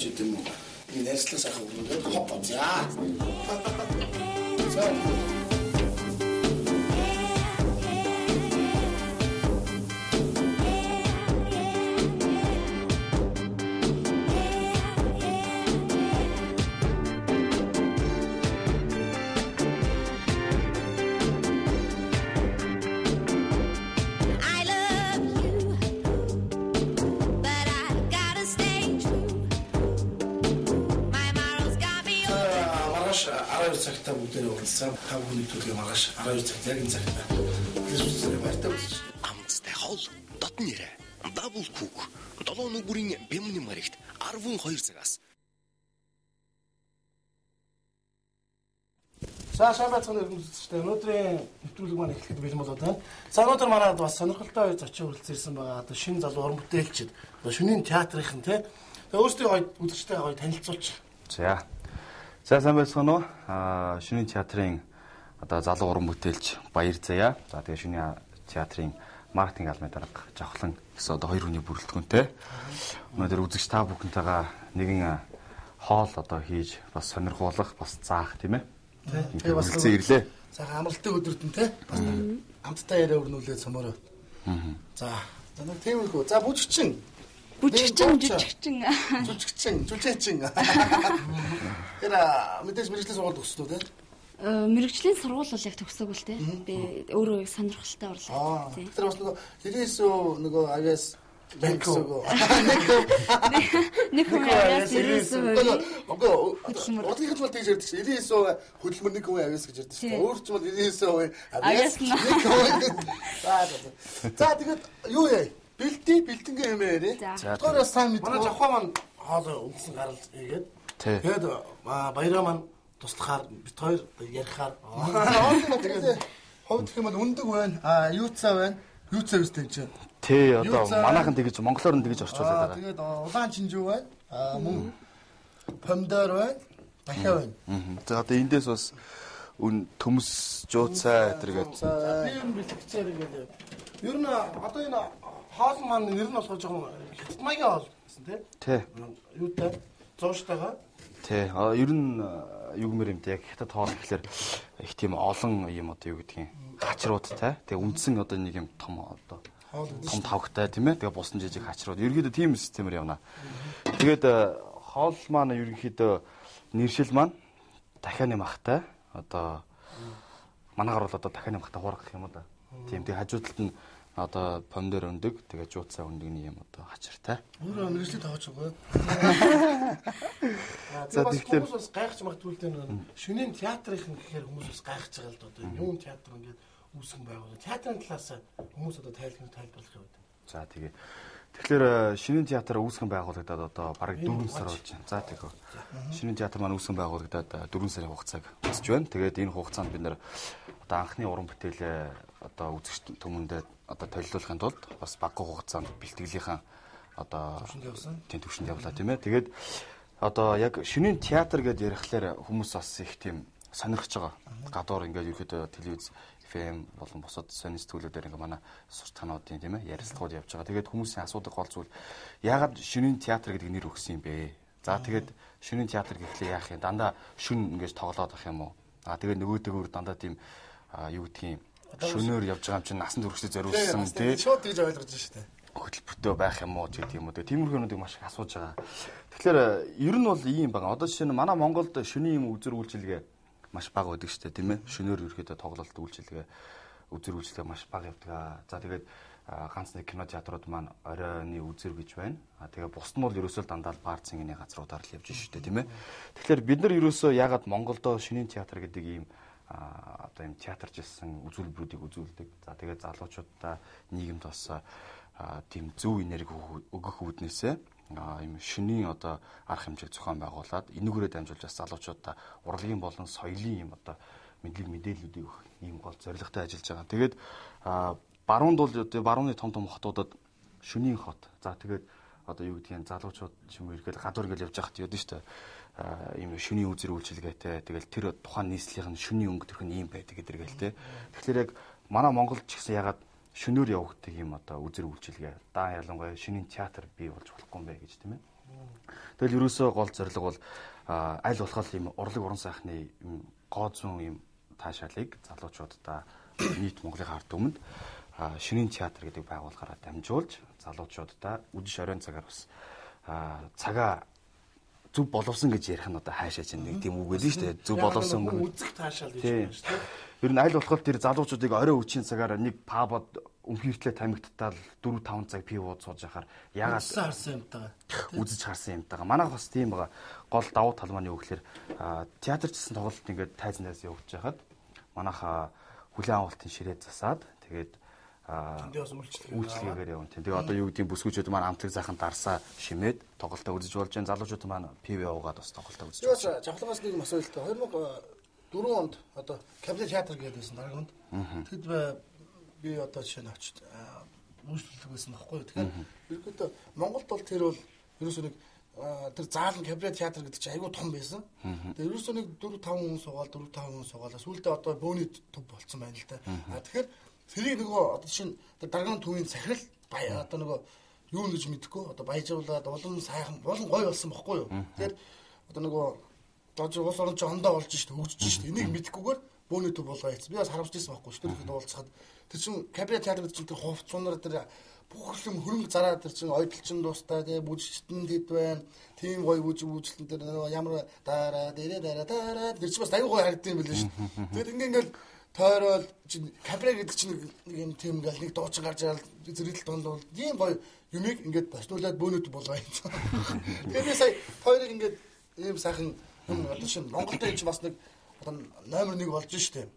ч гэдэм үү. Нэг найрслаг сайхан өгнө. Хоп. За. За. I love you, but I gotta stay true. My morals got me over. Маргааш 12 цагта бүгдээрээ уулзсан. Та бүхний төлөө маргааш 12 цагт яг энэ цагта. Тэгээс үзсээр баяртай үзэж. Амттай хоол, дотн яриа. Double Cook. 7 нүгүрийн Бэмний маригт 12 цагаас. За сайн байцгаана хүмүүсттэй. Өнөөдрийн нэвтрүүлэг маань эхлэхэд бэлэн болоод байна. За өнөөдөр манад бас сонирхолтой хоёр зочин хүрэлцэн ирсэн байгаа. Одоо шинэ залуу уран бүтээлчид. Одоо шөнийн театрынхан тий. Тэгээ өөрсдийн гоё үзэгчтэйгээ гоё танилцуулчих. За. За сайн байцгаана уу? Шөнийн театрын одоо залуу уран бүтээлч Баяр Заяа. За тэгээ шөнийн театрын маркетинг албаны дарга Жавхлан гэсэн одоо хоёр хүний бүрэлдэхүүнтэй. Өнөөдөр үзэгч та бүхэнтэйгээ нэгэн хоол одоо хийж бас сонирхуулах, бас заах тийм ээ. Тэгээ бас хүрэлцэн ирлээ. За амралтын өдөрт нь тий. Бас амттай яриа өрнүүлээд цомороо. За. За нэг тиймэрхүү. За бүжигчин. Бүжигчин, жүжигчин. Жүжигчин, жүжээчин. Тэр мэдээж мэргэжлийн сургууль төгссөн үү тий? Мэргэжлийн сургууль бол яг төгсөөгүй л те. Би өөрөө сонирхолтой урлаг. Тийм. Тэр бас нөгөө 99 нөгөө авиас Нэг хүн авиас 99%. Үгүй Хөдөлмөр. урлагийнх бол тэгж ярьдаг чинь 99% хөдөлмөр 1% авиас гэж ярьдаг шүү дээ. Өөр ч бол 99% авиас Авиас 1%. За за. За тэгээд юу яа? Бэлтий бэлтэнгээ юм яриа. За. Тэгэхээр бас сайн мэдгүй. Манай жавхаа маань хоол үндсэн гарал хийгээд тэгээд баяраа маань туслахаар бит хоёр ярихаар. Тэгээд хувьд гэх юм бол өндөг байна. А юуцаа байна. Юуцаа үстэй юм чинь. Тий, одоо Юу за? манайхан тэгэж монголоор нь тэгэж орчуулад байгаа. Тэгээд улаан чинжүү байна. А мөн помидор байна. Дахиа байна. За одоо эндээс бас үн төмс, жууцай гэтэргээд Би ер нь бэлтгэцээр ингээд. Ер нь одоо энэ хоол маань нэр нь болохоор жоохон хятад маягийн хоол гэсэн тий. Тий. Юутай? Зууштайгаа. Тий. Ер нь юу гэмээр юм те яг хятад хоол гэхлээр их тийм олон юм одоо юу гэдгийг хачруудтай. Тэгээ үндсэн одоо нэг юм том одоо том тавгтай тийм ээ. Тэгээ бусан жижиг хачрууд. Ерөнхийдөө тийм системээр явна. Тэгээд хоол маань ерөнхийдөө нэршил маань дахианы махтай одоо манайгаар бол одоо дахианы махтай хуурах гэх юм уу да. Тийм. Тэгээ хажуу талд нь одоо помидор өндөг, тэгээ жууцаа өндөгний юм одоо хачиртай. Өөрөө мэргэжлийн таваач үгүй. За, За тэгэхээр тэгэхээр- хүмүүс бас гайхаж магадгүй л дээ нэг шөнийн театрын гэхээр хүмүүс бас гайхаж байгаа л да одоо юун театр ингээд үүсгэн байгуулсан. Театрын талаас хүмүүс одоо тайлбарлах тайлбарлах юм. За тэгээ. Тэгэхээр шинийн театр үүсгэн байгуулагдаад одоо бараг 4 сар болж байна. За тэгөө. Шинийн театр маань үүсгэн байгуулагдаад 4 сарын хугацааг үзэж байна. Тэгээд энэ хугацаанд бид нэр одоо анхны уран бүтээлээ одоо үзэгч түмэндээ одоо толилуулахын тулд бас багагүй хугацаанд бэлтгэлийнхаа одоо Төвшөнд явсан. Тийм төвшөнд явлаа тийм ээ. Тэгээд одоо яг шинийн театр гэдээ ярихлаар хүмүүс бас их тийм сонирхож байгаа. Гадуур ингээд ерөөхдөө телевиз, FM болон бусад сонин сэтгүүлүүдээр ингээд манай суртахаануудын тийм ээ ярилцлагууд явж байгаа. Тэгээд хүмүүсийн асуудаг гол зүйл яагаад шинийн театр гэдэг нэр өгсөн юм бэ? За тэгээд шинийн театр гэхлээр яах юм? Дандаа шүн ингээд тоглоод ах юм уу? А тэгээд нөгөөдөөр дандаа тийм юу гэдгийг шөнөөр явж байгаа юм чинь насан туршид зориулсан тий Шууд тэгж ойлгож байна шүү дээ. хөтөлбөртөө байх юм уу гэдэг юм уу. Тэгээ тиймэрхүү юмнуудыг маш их асууж байгаа. Тэгэхээр ер нь бол ийм байгаа. Одоо жишээ нь манай Монголд шөнийн юм үзэр үйлчилгээ маш бага байдаг шүү дээ, тийм ээ. Шөнөөр ерөөхдөө тоглолт үйлчилгээ, үзэр үйлчилгээ маш бага явдаг. За тэгээд ганц нэг кино театрууд маань оройны үзэр гэж байна. А тэгээ бус нь бол ерөөсөө л дандаа л бар цэнгэний газруудаар л явж шүү дээ, тийм ээ. Тэгэхээр бид нар ерөөсөө яагаад Монголдо шөнийн театр гэдэг ийм одоо ийм театржилсан үзүүлбэрүүдийг үзүүлдэг. За тэгээд залуучуудаа нийгэмд бас тийм зөв энерги өгөх үүднээсээ ийм шөнийн одоо арга хэмжээг зохион байгуулад энүүгээрээ дамжуулж бас залуучуудаа урлагийн болон соёлын юм одоо мэдлэг мэдээллүүдийг өгөх ийм гол зорилготой ажиллаж байгаа. Тэгээд баруунд бол одоо барууны том том хотуудад шөнийн хот. За тэгээд одоо юу гэдгийг залуучууд ч юм уу ирэхэл гадуур ингээл явж байхад явдсан шүү дээ. Ийм шөнийн үзэр үйлчилгээтэй. Тэгэл тэр тухайн нийслэлийнх нь шөнийн өнгө төрх нь ийм байдаг гэдэргээл те. Тэгэхээр яг манай Монголд ч гэсэн ягаад шөнөөр явагддаг юм одоо үзэр үйлчилгээ. Даан ялангуяа шөнийн театр бий болж болохгүй юм бэ гэж тийм ээ. Тэгэл ерөөсөө гол зорилго бол аль болох юм урлаг уран сайхны юм гоо зүүн юм таашаалыг залуучуудаа нийт Монголын ард түмэнд шөнийн театр гэдэг байгууллагаараа дамжуулж залуучуудаа үдши оройн цагаар бас цагаа зөв боловсон гэж ярих нь одоо хайшаа чинь нэг тийм үг гэдэг нь шүү дээ. Зөв боловсон үзэх таашаал гэж байна шүү дээ. Ер нь аль болох тэр залуучуудыг орой үеийн цагаар нэг пабод өмхийртлээ тамигттал 4 5 цаг пив ууд сууж яхаар ягаад харсан юмтайгаа үзэж харсан юмтайгаа. Манайх бас тийм байгаа. Гол давуу тал маань юу гэхээр театрчсан тоглолт ингээд тайзнаас явуулж яхад манайх хүлээн авалтын ширээ засаад тэгээд тэндээ бас үйлчлэгээр явна. Тэгээ одоо юу гэдгийг бүсгүүчүүд маань амтлаг зайхан дарсаа шимээд тоглолтоо үзэж болж байна. Залуучууд маань пив явуугаад бас тоглолтоо үзэж байна. Бас жавхлагаас нэг юм асуулт. 2004 онд одоо кабинет театр гэдэг байсан дараагийн онд. Тэгэд би одоо жишээ нь очиж үйлчлүүлдэг байсан байхгүй юу. Тэгэхээр ерөнхийдөө Монголд бол тэр бол ерөөсөө нэг тэр заал нь кабинет театр гэдэг чинь айгүй том байсан. Тэгээ ерөөсөө нэг 4 5 хүн суугаал 4 5 хүн суугаалаа. Сүүлдээ одоо бөөний төв болцсон байна л да. А тэгэхээр тэрийг нөгөө одоо чинь дарган төвийн сахирал одоо нөгөө юу гэж мэдэхгүй одоо баяжуулаад улам сайхан улам гоё болсон бохгүй юу. Тэгэхээр одоо нөгөө дож улс орон чинь ондоо болж шít хөгжиж шít энийг мэдэхгүйгээр бөөний төв болгоо хийсэн. Би бас харамсаж байсан бохгүй шүү дээ. Уулзахад тэр чинь кабинет театр гэдэг чинь тэр хувцсуунаар тэр бүх юм хөрөнгө зараа тэр чинь ойдолчин дуустай тий бүжигчтэн тэд байна. Тийм гоё бүжиг бүжиглэн тэр нөгөө ямар дараа дээрээ дараа дараа тэр чинь бас аюу гоё харагдсан юм билээ шүү. Тэгээд ингээ ингээл тойрол чинь кабре гэдэг чинь нэг юм тийм ингээл нэг дуучин гарч ирэл зэрэгэл дунд ийм гоё юмыг ингээд боснулаад бөөнөд болгоо юм. Тэгээд би сая хоёрыг ингээд ийм сайхан юм одоо чинь Монголд энэ чинь бас нэг одоо номер 1 болж штэ.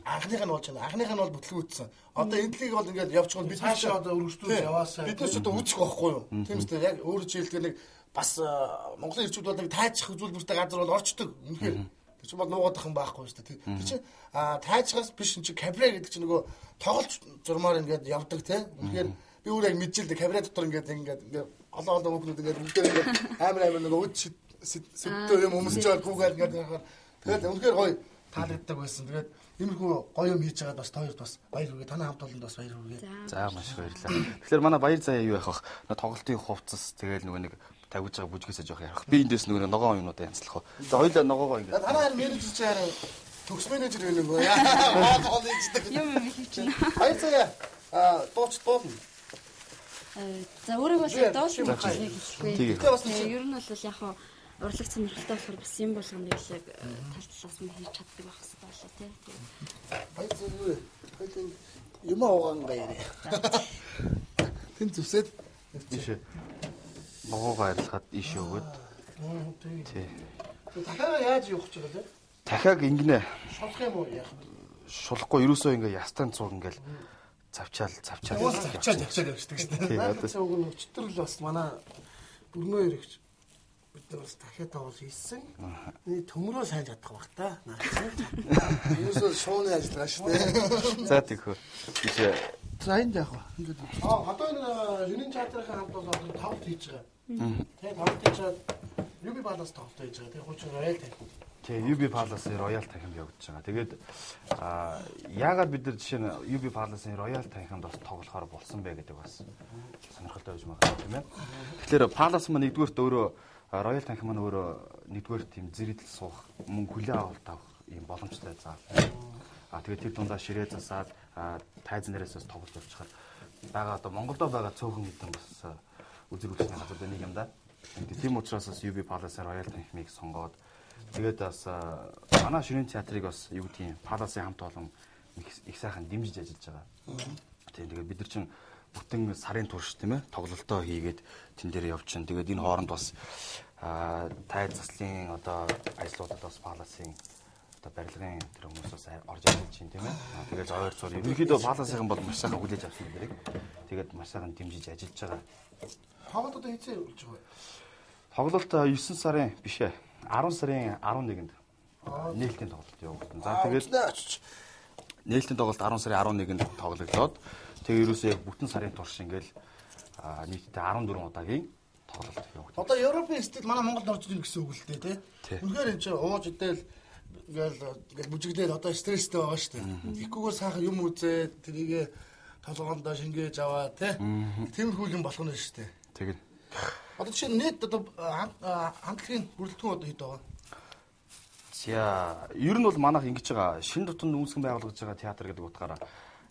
Анхных нь болж байна. Анхных нь бол бүтлгүүтсэн. Одоо эндлийг бол ингээд явчихвал бид цаашаа одоо өргөжлүүлж яваасаа. Бид нар ч одоо үзэх байхгүй юу? Тийм үстэй яг өөрөөр хэлбэл нэг бас Монголын ирчүүд бол нэг тайчих үзүүлбэртэй газар бол орчдөг. Үнэхээр тэр чинь бол нуугаадах юм байхгүй шүү дээ. Тэр чинь тайчхаас биш энэ чинь кабре гэдэг чинь нөгөө тоглолт зурмаар ингээд явдаг те. Үнэхээр би өөрөө яг мэдчихэл дээ кабре дотор ингээд ингээд ингээд олон олон хүүхнүүд ингээд бүгдээр ингээд амар амар нөгөө үд сэдтэй юм өмсөж байгаа гүгээл ингээд яхаар тэгээд үнэхээр гоё таалагддаг байсан. Тэгээд иймэрхүү гоё юм хийж байгаад бас тойрд бас баяр хүргэе. Танай хамт олонд бас баяр хүргэе. За маш их баярлалаа. Тэгэхээр манай баяр заяа юу яах вэ? Тоглолтын хувцас тэгэл нөгөө нэг тавьж байгаа бүжгээсээ жоох ярих. Би эндээс нөгөө ногоон юмнуудаа янзлах уу. За хоёлаа ногоогоо ингээд. Танай харин менежер чи харин төгс менежер юм уу? Яа, хоол хийждэг. Юм юм хийчихнэ. Баяр заяа. Дууч дуулна. За өөрийгөө бол дуулна гэж хэлэхгүй. Тэгээ ер нь бол яг хаа урлаг сонирхолтой болохоор бас юм болгоныг л тал талаас нь хийж чаддаг байх хэрэгтэй болоо тий. Баяр заяа. Хоёлын юм уугаангаа яриа. Тэн зүсээд тийш. Ногоогоо арилгаад ийш өгөөд. Тий. Дахиад яаж явах гэж байгаа лээ? Дахиад ингэнэ. Шулах юм уу яах вэ? Шулахгүй ерөөсөө ингээ ястан цуг ингээл завчаал завчаал завчаал явчаал явчихдаг шүү дээ. Наадах уг нь өчтөр л бас манай өрнөө ирэгч бид нар бас дахиад тоглож хийсэн. Нэг төмрөө сайн чадах бах та. Ерөөсөө шууны ажиллагаа шүү дээ. За тийхүү. Тийш. За энд яах вэ? Ингээд. Одоо энэ Жинийн театрын хамт бол тоглолт хийж байгаа. Тэгээ тоглолт хийж байгаа. UB Palace тоглолт хийж байгаа. Тэгээ хуучин Royal танхим. Тэгээ UB Palace-ийн Royal танхим явагдаж байгаа. Тэгээд яагаад бид нар жишээ нь UB Palace-ийн Royal танхимд бас тоглохоор болсон бэ гэдэг бас сонирхолтой байж магадгүй тийм ээ. Тэгэхээр Palace маань нэгдүгээрт өөрөө Royal танхим маань өөрөө нэгдүгээр тийм зэрэгдэл суух, мөн хүлээн авалт авах ийм боломжтой заал. Тэгээд тэр дундаа ширээ засаад тайзан дээрээс бас тоглож явчихаар байгаа одоо Монголдо байгаа цөөхөн хэдэн бас үзэр хүчний газар нэг юм да. Тийм учраас бас UB Palace-ийн Royal танхимыг сонгоод тэгээд бас манай ширээний театрыг бас юу гэдгийг Palace-ийн хамт олон их сайхан дэмжиж ажиллаж байгаа. Тийм тэгээд бид нар чинь бүтэн сарын турш тийм тоглолтоо хийгээд тэн дээр явчихна. Тэгээд энэ хооронд бас тайз заслын одоо ажлуудад бас Palace-ийн одоо барилгын тэр хүмүүс бас орж ажиллаж байна тийм ээ. Тэгээд ойр зур ерөнхийдөө Palace-ийн бол маш сайхан хүлээж авсан дэрэг. Тэгээд маш сайхан дэмжиж ажиллаж байгаа. Тоглолт одоо хэзээ болж байгаа вэ? Тоглолт 9 сарын биш ээ. 10 сарын 11-нд нээлтийн тоглолт явагдана. За тэгээд нээлтийн тоглолт 10 сарын 11-нд тоглогдоод тэгээ ерөөсөө яг бүтэн сарын турш ингээл нийтдээ 14 удаагийн тоглолт явагдана. Одоо Европын стил манай Монголд орж ирнэ гэсэн үг л дээ тий. Үнэхээр энэ чинь ууж идэл ингээл ингээл бүжиглээл одоо стресстэй байгаа шүү дээ. Тэгхгүйгээр сайхан юм үзээд тэрийгэ толгоондоо шингээж аваа тий. Тиймэрхүү юм болох нь шүү дээ. Тэгнь. Одоо жишээ нь нийт одоо хамтлагийн бүрэлдэхүүн одоо хэд байгаа? За, ер нь бол манайх ингэж байгаа. Шинэ дотн үүсгэн байгуулагдж байгаа театр гэдэг утгаараа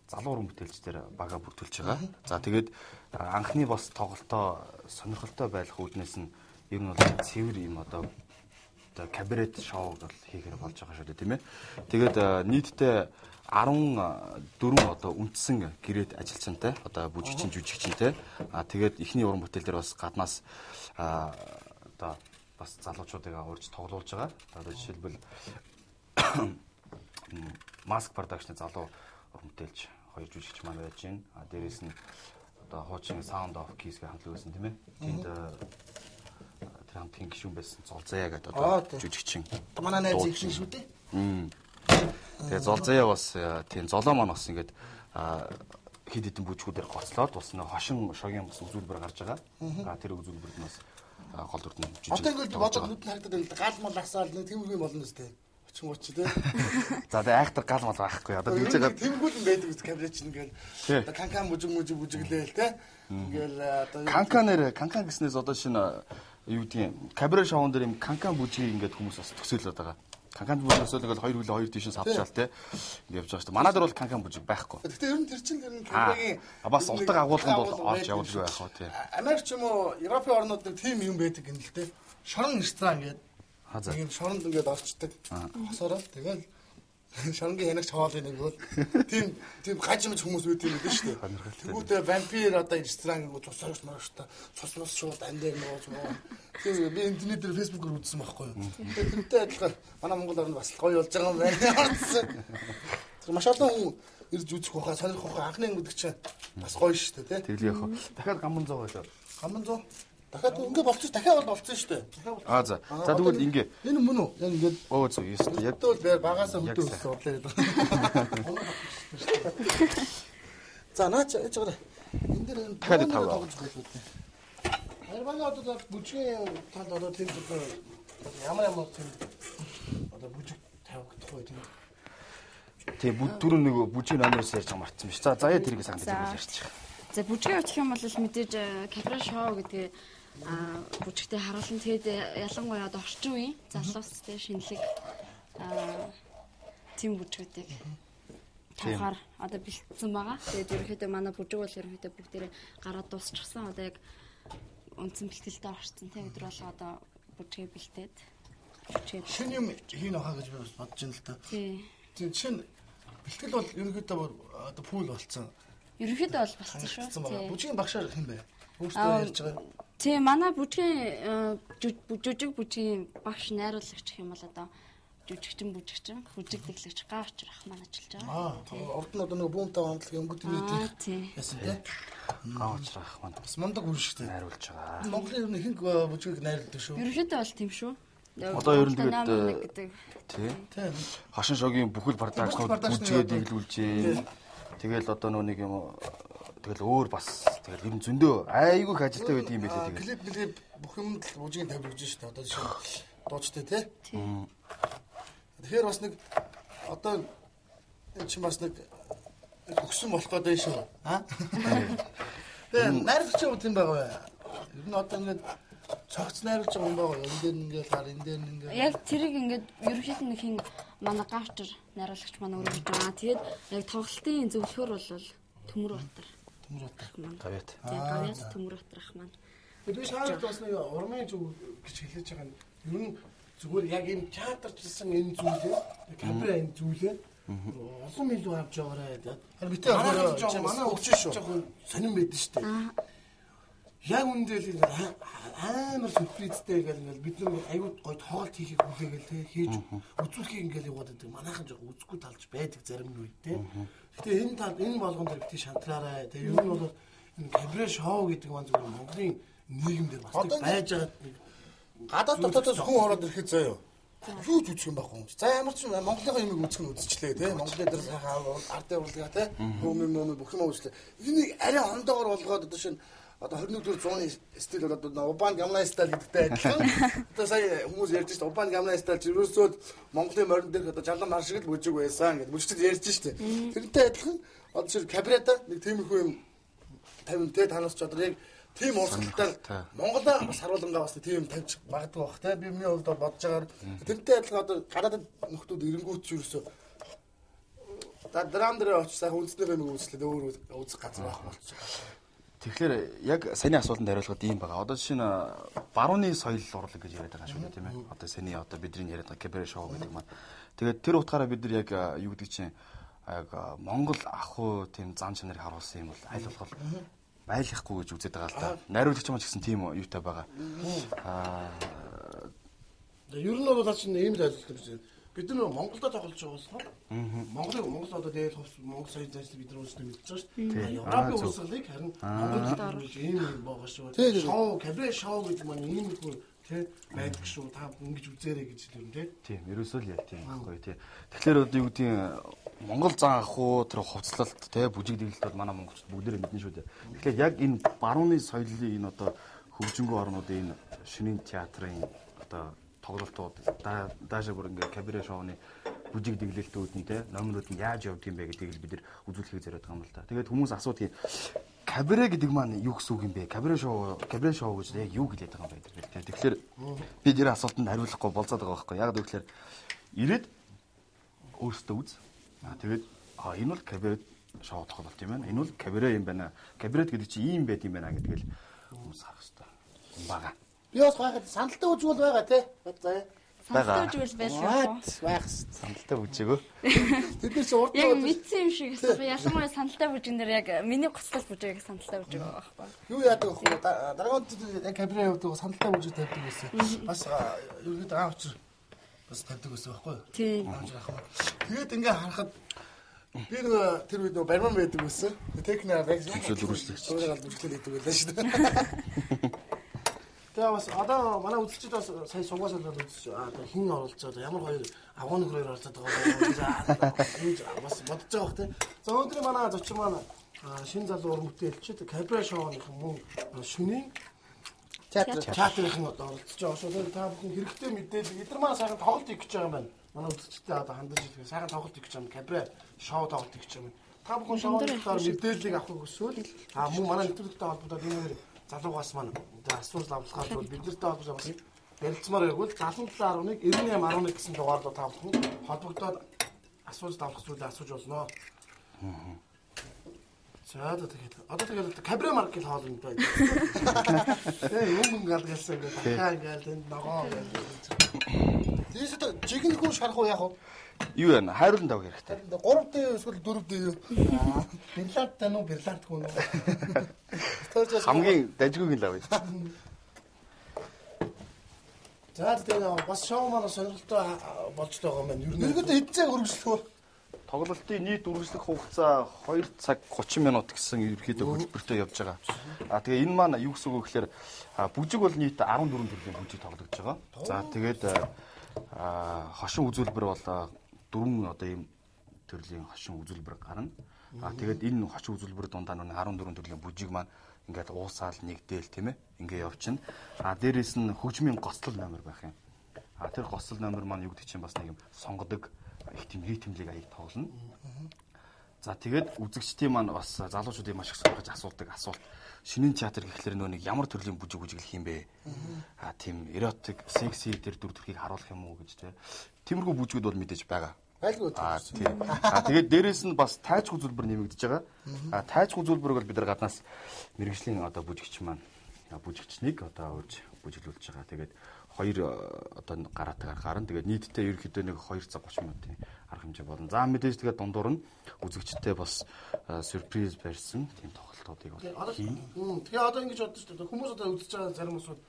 залуу уран бүтээлчдэр бага бүртгүүлж байгаа. За, тэгээд анхны бас тоглолтоо сонирхолтой байх үүднээс нь ер нь бол цэвэр юм одоо кабарет шоу бол хийхээр болж байгаа шүү дээ, тийм ээ. Тэгээд нийтдээ 14 одоо үндсэн гэрээт ажилчинтай, одоо бүжигчин, жүжигчинтэй. А тэгээд эхний уран бүтээл дээр бас гаднаас одоо бас залуучуудыг урьж тоглуулж байгаа. Одоо жишээлбэл Mask Production-ы залуу уран бүтээлч хоёр жүжигч маань байж байна. А дээрээс нь одоо хуучин Sound of Keys гэх хамтлаг байсан, тийм ээ. Тэнд тэр хамтлагийн гишүүн байсан Золзаяа гэдэг одоо жүжигчин. Манай найз их шүү дээ. Тэгээ Золзаяа бас тийм золоо маань бас ингээд хэд хэдэн бүжгүүдээр гоцлоод бас нэг хошин шогийн бас үзүүлбэр гарч байгаа. А тэр үзүүлбэрд нь бас гол дүрд нь жүжиг. Одоо ингээд бодоод нүд нь харагдаад байна. Гал мал асаал нэг тиймэрхүү юм болно үстэй. Очин гуч тий. За тэгээ айхтар гал мал байхгүй. Одоо тэгж байгаа тиймэрхүү юм байдаг үст камер чинь ингээд одоо канкан бүжиг мүжиг бүжиглээл тий. Ингээл одоо канкан нэр канкан гэснээс одоо шинэ юу гэдгийг кабаре шоун дээр юм канкан бүжгийг ингээд хүмүүс бас төсөөлөд байгаа. Канкан бүжиг төсөөл ингээл хоёр хүлээ хоёр тийш нь савчаал те ингээд явж байгаа шүү дээ. Манай дээр бол канкан бүжиг байхгүй. Гэхдээ ер нь тэр чинь ер нь кабарегийн бас утга агуулганд бол орж явуулгүй байх уу тий. Америк ч юм уу Европын орнууд нэг тийм юм байдаг юм л те. Шорон ресторан ингээд нэг юм шоронд ингээд орчдөг. Хосороо тэгэл шоронгийн янагч хоолыг нэг бол тийм тийм гажимж хүмүүс үүд юм гэдэг шүү дээ. Тэгүүтээ вампир одоо ресторан гэх цус сорогч морогчтой цус мус шууд ан дээр нууж муу. Тийм би интернет дээр фэйсбүүкээр үзсэн байхгүй юу. Тэгээд тэрнтэй адилхан манай Монгол орнд бас гоё болж байгаа юм байна. Тэр маш олон хүн ирж үзэх байхаа сонирхох байхаа анхны юм гэдэг чинь бас гоё шүү дээ тий. Тэглээ яах вэ? Дахиад гамбан зоо байлаа. Гамбан зоо. Дахиад ингээ болчих дахиад бол болцсон шүү дээ. Аа за. За тэгвэл ингээ. Энэ мөн үү? Яг ингээд өө зөв ёстой. Яг тэгвэл би багасаа хөдөө өссөн удлаа гэдэг. За наач ээж гараа. Энэ дээр энэ дахиад тав тоглож байлаа. Баярбаны одоо бүжгийн талд одоо тийм одоо ямар ямар тийм одоо бүжиг тавигдах вэ тийм. Тий түрүү нэг бүжгийн номероос ярьж байгаа мартсан биш. За заяа тэрийг сайхан тэгвэл ярьчих. За бүжгийн очих юм бол мэдээж кабаре шоу гэдгээ бүжигтэй харуулна. Тэгээд ялангуяа одоо орчин үеийн залуустай шинэлэг тийм бүжгүүдийг тавихаар одоо бэлтсэн байгаа. Тэгээд ерөнхийдөө манай бүжиг бол ерөнхийдөө бүгдээрээ гараад дуусчихсан. Одоо яг үндсэн бэлтгэлдээ орсон. Тийм өдөр болго одоо бүжгээ бэлтээд бүжгээ шинэ юм хийнэ хаа гэж би бас бодож байна л та. Тийм. Шинэ бэлтгэл бол ерөнхийдөө одоо пул болцсон. Ерөнхийдөө бол болцсон шүү. Бүжгийн багшаар хэн бэ? Өөртөө ярьж байгаа. Тийм манай бүжгийн жүжиг бүжгийн багш найруулагч гэх юм бол одоо жүжигчин бүжигчин бүжиг дэглэгч гав учрах маань ажиллаж байгаа. Аа урд нь одоо нэг бүүмтэй хамтлагийн өнгөт нийт яасан тий. Гав учрах маань бас мундаг хүн шүү дээ. Найруулж байгаа. Монголын ер нь ихэнх бүжгийг найруулдаг шүү. Ерөнхийдөө бол тийм шүү. Одоо ер нь тэгээд тий. Хошин шогийн бүхэл продакшнууд бүжгээ дэглүүлжээ. Тэгэл одоо нөө нэг юм тэгэл өөр бас тэгэл ер нь зөндөө айгүй их ажилтай байдаг юм байлээ тэгэл. Клип клип бүх юмд л бүжгийн тавьж өгч шүү дээ. Одоо жишээ дуучтай тий. Тэгэхээр бас нэг одоо энэ чинь бас нэг өгсөн болох гэдэг шүү. Аа. Тэгээ найруулагч юм тийм байгаа бай. Ер нь одоо ингээд цогц найруулж байгаа юм байгаа. Энэ дээр ингээд хар энэ дээр ингээд яг тэрийг ингээд ерөнхийдөө нэг хин манай гавчар найруулагч манай өөрөө хийж байгаа. Тэгээд яг тоглолтын зөвлөхөр бол Төмөрбатар. Төмөрбатар. Гавьяат. Тийм гавьяат Төмөрбатар ах маань. Би шаард бас нэг урмын зүг гэж хэлж байгаа нь ер нь зүгээр яг энэ театрчилсан энэ зүйлээ камера энэ зүйлээ олон илүү авч яваарай. Харин битээ аваарай. Манай өгч шүү. Сонирн байдэн шүү дээ. Яг үндэ л амар сюрпризтэй гэл ингээл бид нар аюу гой тоглолт хийхийг хүлээгээл те хийж үзүүлэхийг ингээл яваад байдаг. Манайхан жоох үзэхгүй талж байдаг зарим нь үед те. Гэтэ энэ тал энэ болгон дээр бити шантраарай. Тэгээ ер нь бол энэ кабаре шоу гэдэг маань зүгээр Монголын нийгэмдэр бас байж байгаа нэг гадаад дотоодоос хүн ороод ирэхэд заяа. Юу ч үзэх юм байхгүй юм. За ямар ч Монголын юмыг үзэх нь үзчихлээ те. Монголын дээр сайхан ардын урлагаа те. Хүмүүн мөн бүх юм үзлээ. Энийг арай ондоогор болгоод одоо шинэ одоо 21-р зууны стил болоод Урбан Гамна стайл гэдэгтэй адилхан. Одоо сая хүмүүс ярьж шít Урбан Гамна стайл ерөөсөө Монголын морин дээрх одоо жалан мар шиг л бүжиг байсан гэж бүжигчд ярьж шít. Тэрнтэй адилхан Одоо жишээ кабарета нэг тиймэрхүү юм тавин те танаас ч одоо яг тийм урсгалтай Монголоо бас харуулангаа бас тийм тавьж магадгүй бах те. Би миний хувьд бол бодож байгаагаар тэрнтэй адилхан одоо гадаадд нөхдүүд эренгүүт ч ерөөсөө драм дээр очиж сайхан үндэсний юм үзлээ өөр үзэх газар байх болчихсон. Тэгэхээр яг саяны асуултанд хариулахад ийм байгаа. Одоо жишээ нь барууны соёл урлаг гэж яриад байгаа шүү дээ, тийм ээ. Одоо саяны одоо бидний яриад байгаа кабаре шоу гэдэг маань. Тэгээд тэр утгаараа бид нар яг юу гэдэг чинь яг Монгол ахуй тийм зан чанарыг харуулсан юм бол аль болох байлгахгүй гэж үзээд байгаа л да. Найруулагч маань ч гэсэн тийм юутай байгаа. Ер нь бол чинь ийм л ойлголт гэж байна. Бид нар Монголдо тоглож байгаа болохоор Монголыг Монгол одоо дээл хувьс Монгол соёл заншлыг бид нар өөрсдөө мэдж байгаа шүү дээ. Европын урсгалыг харин Монголд оруулж ийм юм байгаа шүү. Шоу, кабаре шоу гэдэг маань ийм их тий байдаг шүү. Та ингэж үзээрэй гэж хэлэв тий. Тийм, ерөөсөө л яг тийм байхгүй тий. Тэгэхээр одоо юу гэдгийг Монгол зан ахуй тэр хувцлалт тий бүжиг дэглэлт бол манай монголчууд бүгдээрээ мэднэ шүү дээ. Тэгэхээр яг энэ барууны соёлын энэ одоо хөгжингөө орнуудын энэ шөнийн театрын одоо тоглолтууд даашаа бүр ингээ кабаре шоуны бүжиг дэглэлтүүд нь те номерууд нь яаж явдаг юм бэ гэдгийг л бид нар үзүүлэхийг зориод байгаа юм л та. Тэгээд хүмүүс асуудгийг кабаре гэдэг маань юу гэсэн үг юм бэ? Кабаре шоу гэж яг юу гэлээд байгаа юм бэ гэдэг те. Тэгэхээр би тэр асуултанд хариулахгүй болцоод байгаа байхгүй. Яг гэвэл ирээд өөрсдөө үз. Аа тэгээд энэ бол кабаре шоу тоглолт юм байна. Энэ бол кабаре юм байна. Кабарет гэдэг чинь ийм байд юм байна гэдгээл хүмүүс харах хэрэгтэй юм байгаа. Би бас гайхаад сандалтай бүжиг бол байгаа тий. За. Сандалтай бүжиг бол байлгүй. Байх хэвээр. Сандалтай бүжиг өө. Тэд нар чи урд яг мэдсэн юм шиг асуух. Ялангуяа сандалтай бүжиг нэр яг миний гоцлол бүжиг сандалтай бүжиг байгаа байхгүй. Юу яадаг вэ? Дараагийн яг кабаре явдаг сандалтай бүжиг тавьдаг байсан. Бас ерөнхийдөө аав учир бас тавьдаг байсан байхгүй юу? Тийм. Тэгээд ингээ харахад би нөгөө тэр үед нөгөө бариман байдаг байсан. Техникаар яг зөвшөөрөл үргэлжлэгч. Өөрөөр бүжиглэл хийдэг байлаа шүү дээ. Тэгээ бас одоо манай үзэгчид бас сая сугаас л үзэж одоо хэн оролцоод ямар хоёр агуу нөхөр хоёр оролцоод байгаа гэж бас бодож байгаа бох те. За өнөөдөр манай зочин маань шинэ залуу уран бүтээлчид кабаре шоуных мөн шөнийн театрын одоо оролцож байгаа шүү. Та бүхэн хэрэгтэй мэдээлэл эдгээр маань сайхан тоглолт хийх гэж байгаа юм байна. Манай үзэгчдэд одоо хандаж хэлэх сайхан тоглолт хийх гэж байгаа юм. Кабаре шоу тоглолт хийх гэж байгаа юм. Та бүхэн шоуны талаар мэдээллийг авахыг хүсвэл мөн манай нэвтрүүлэгтэй холбогдоод энэ хоёр залуугаас маань асуулт авахаар бол бид нартай холбож бас ярилцмаар байвал 77.1 98.11 гэсэн дугаар руу та бүхэн холбогдоод асуулт авах зүйлээ асууж болно. За тэгээд одоо тэгээд кабаре маркет хоол юм байна. Тэгээ юм галгалсан ингээд дахиад ингээд энд ногоо гэж. Тийш одоо жигнэхүү шарах уу яах вэ? Юу вэ? Хайруулан давх хэрэгтэй. 3D эсвэл 4D юу? Берланттай нү берлантгүй нү. Хамгийн дажгүйг л авъя. За тэгээд бас шоу маань сонирхолтой болж байгаа юм байна. Ер нь ерөнхийдөө хэд цаг үргэлжлэх вэ? Тоглолтын нийт үргэлжлэх хугацаа 2 цаг 30 минут гэсэн ерөнхийдөө хөтөлбөртэй явж байгаа. А тэгээ энэ маань юу гэсэн үг вэ гэхээр бүжиг бол нийт 14 төрлийн бүжиг тоглогдож байгаа. За тэгээд хошин үзүүлбэр бол 4 одоо ийм төрлийн хошин үзүүлбэр гарна. А тэгээд энэ хошин үзүүлбэр дундаа нүг 14 төрлийн бүжиг маань ингээд уусаал нэгдээл тийм ээ ингээ явчихна. А дээрээс нь хөгжмийн гоцлол номер байх юм. А тэр гоцлол номер маань юу гэдэг чинь бас нэг юм сонгодог их тийм ритмлийг аяг тоглоно. За тэгээд үзэгчдийн маань бас залуучуудын маш их сонирхож асуудаг асуулт. Шинийн театр гэхлээр нөө нэг ямар төрлийн бүжиг бүжиглэх юм бэ? А тийм эротик, секси тэр дүр төрхийг харуулах юм уу гэж те. Тиймэрхүү бүжгүүд бол мэдээж байгаа. Байлгүй тийм. А тэгээд дээрээс нь бас тайчгүй зүйлбэр нэмэгдэж байгаа. А тайчгүй зүйлбэрийг бол бид нар гаднаас мэрэгжлийн одоо бүжигч маань бүжигчнийг одоо урьж бүжиглүүлж байгаа. Тэгээд хоёр одоо гараатайгаар гарна. Тэгээд нийтдээ ерөнхийдөө нэг 2 цаг 30 минутын арга хэмжээ болно. За мэдээж тэгээд дундуур нь үзэгчтэй бас сюрприз барьсан тийм тоглолтуудыг бол хийн. Тэгээ одоо ингэж бодож шүү дээ. Хүмүүс одоо үзэж байгаа зарим хүмүүсүүд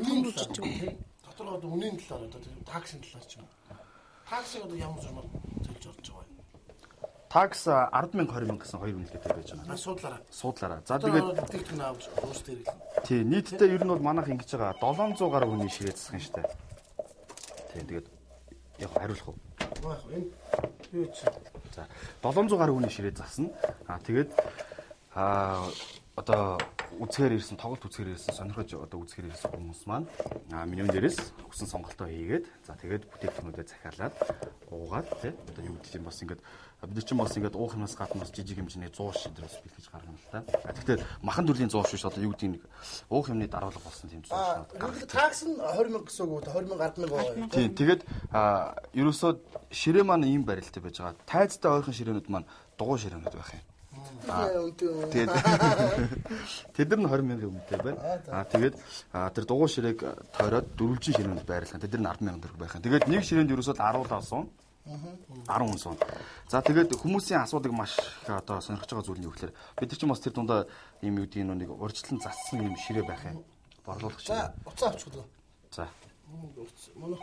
үнийн талаар дотор одоо үнийн талаар одоо таксийн талаар ч юм. Таксыг одоо ямар зурмаар төлж орж байгаа юм? Такс 10,000 20,000 гэсэн хоёр үнэлгээтэй байж байгаа. Суудлаараа. Суудлаараа. За тэгээд бүтээгдэхүүн авч өөрсдөө хэрэглэнэ. Тий, нийтдээ ер нь бол манайх ингэж байгаа 700 гаруй хүний ширээ засах юм штэ. Тий, тэгээд яг хариулах уу? Яг энэ юу чи. За 700 гаруй хүний ширээ засна. Аа тэгээд одоо Үзэхээр ирсэн, тоглолт үзэхээр ирсэн, сонирхож одоо үзэхээр ирсэн хүмүүс маань менюн дээрээс хүссэн сонголтоо хийгээд за тэгээд бүтээгдэхүүнүүдээ захиалаад уугаад тий одоо юу гэдэг юм бас ингээд бид нар чинь бас ингээд уух юмнаас гадна бас жижиг хэмжээний зууш шидрээс бэлтгэж гаргана л та. Тэгэхдээ махан төрлийн зууш биш одоо юу гэдэг нэг уух юмны даруулга болсон тийм зууш. Такс нь 20 мянга гэсэн үг үү? 20 мянга 10 мянга байгаа. Тийм тэгээд ерөөсөө ширээ маань ийм барилттай байж байгаа. Тайзтай ойрхон ширээнүүд маань дугуй ширээнүүд байх юм. Тэгээд тэд нар нь 20 мянган үнэтэй байна. Тэгээд тэр дугуй ширээг тойроод дөрвөлжин ширээнд байрлах. Тэд нар нь 10 мянган төгрөг байх. Тэгээд нэг ширээнд ерөөсөө 10 суун. 10 хүн суун. За тэгээд хүмүүсийн асуудаг маш их одоо сонирхож байгаа зүйл нь юу гэхээр бид нар чинь бас тэр дундаа ийм юу гэдэг нэг урьдчилан зассан ийм ширээ байх юм. Борлуулах ширээ. За уцаа авчих үү. За. Мөн.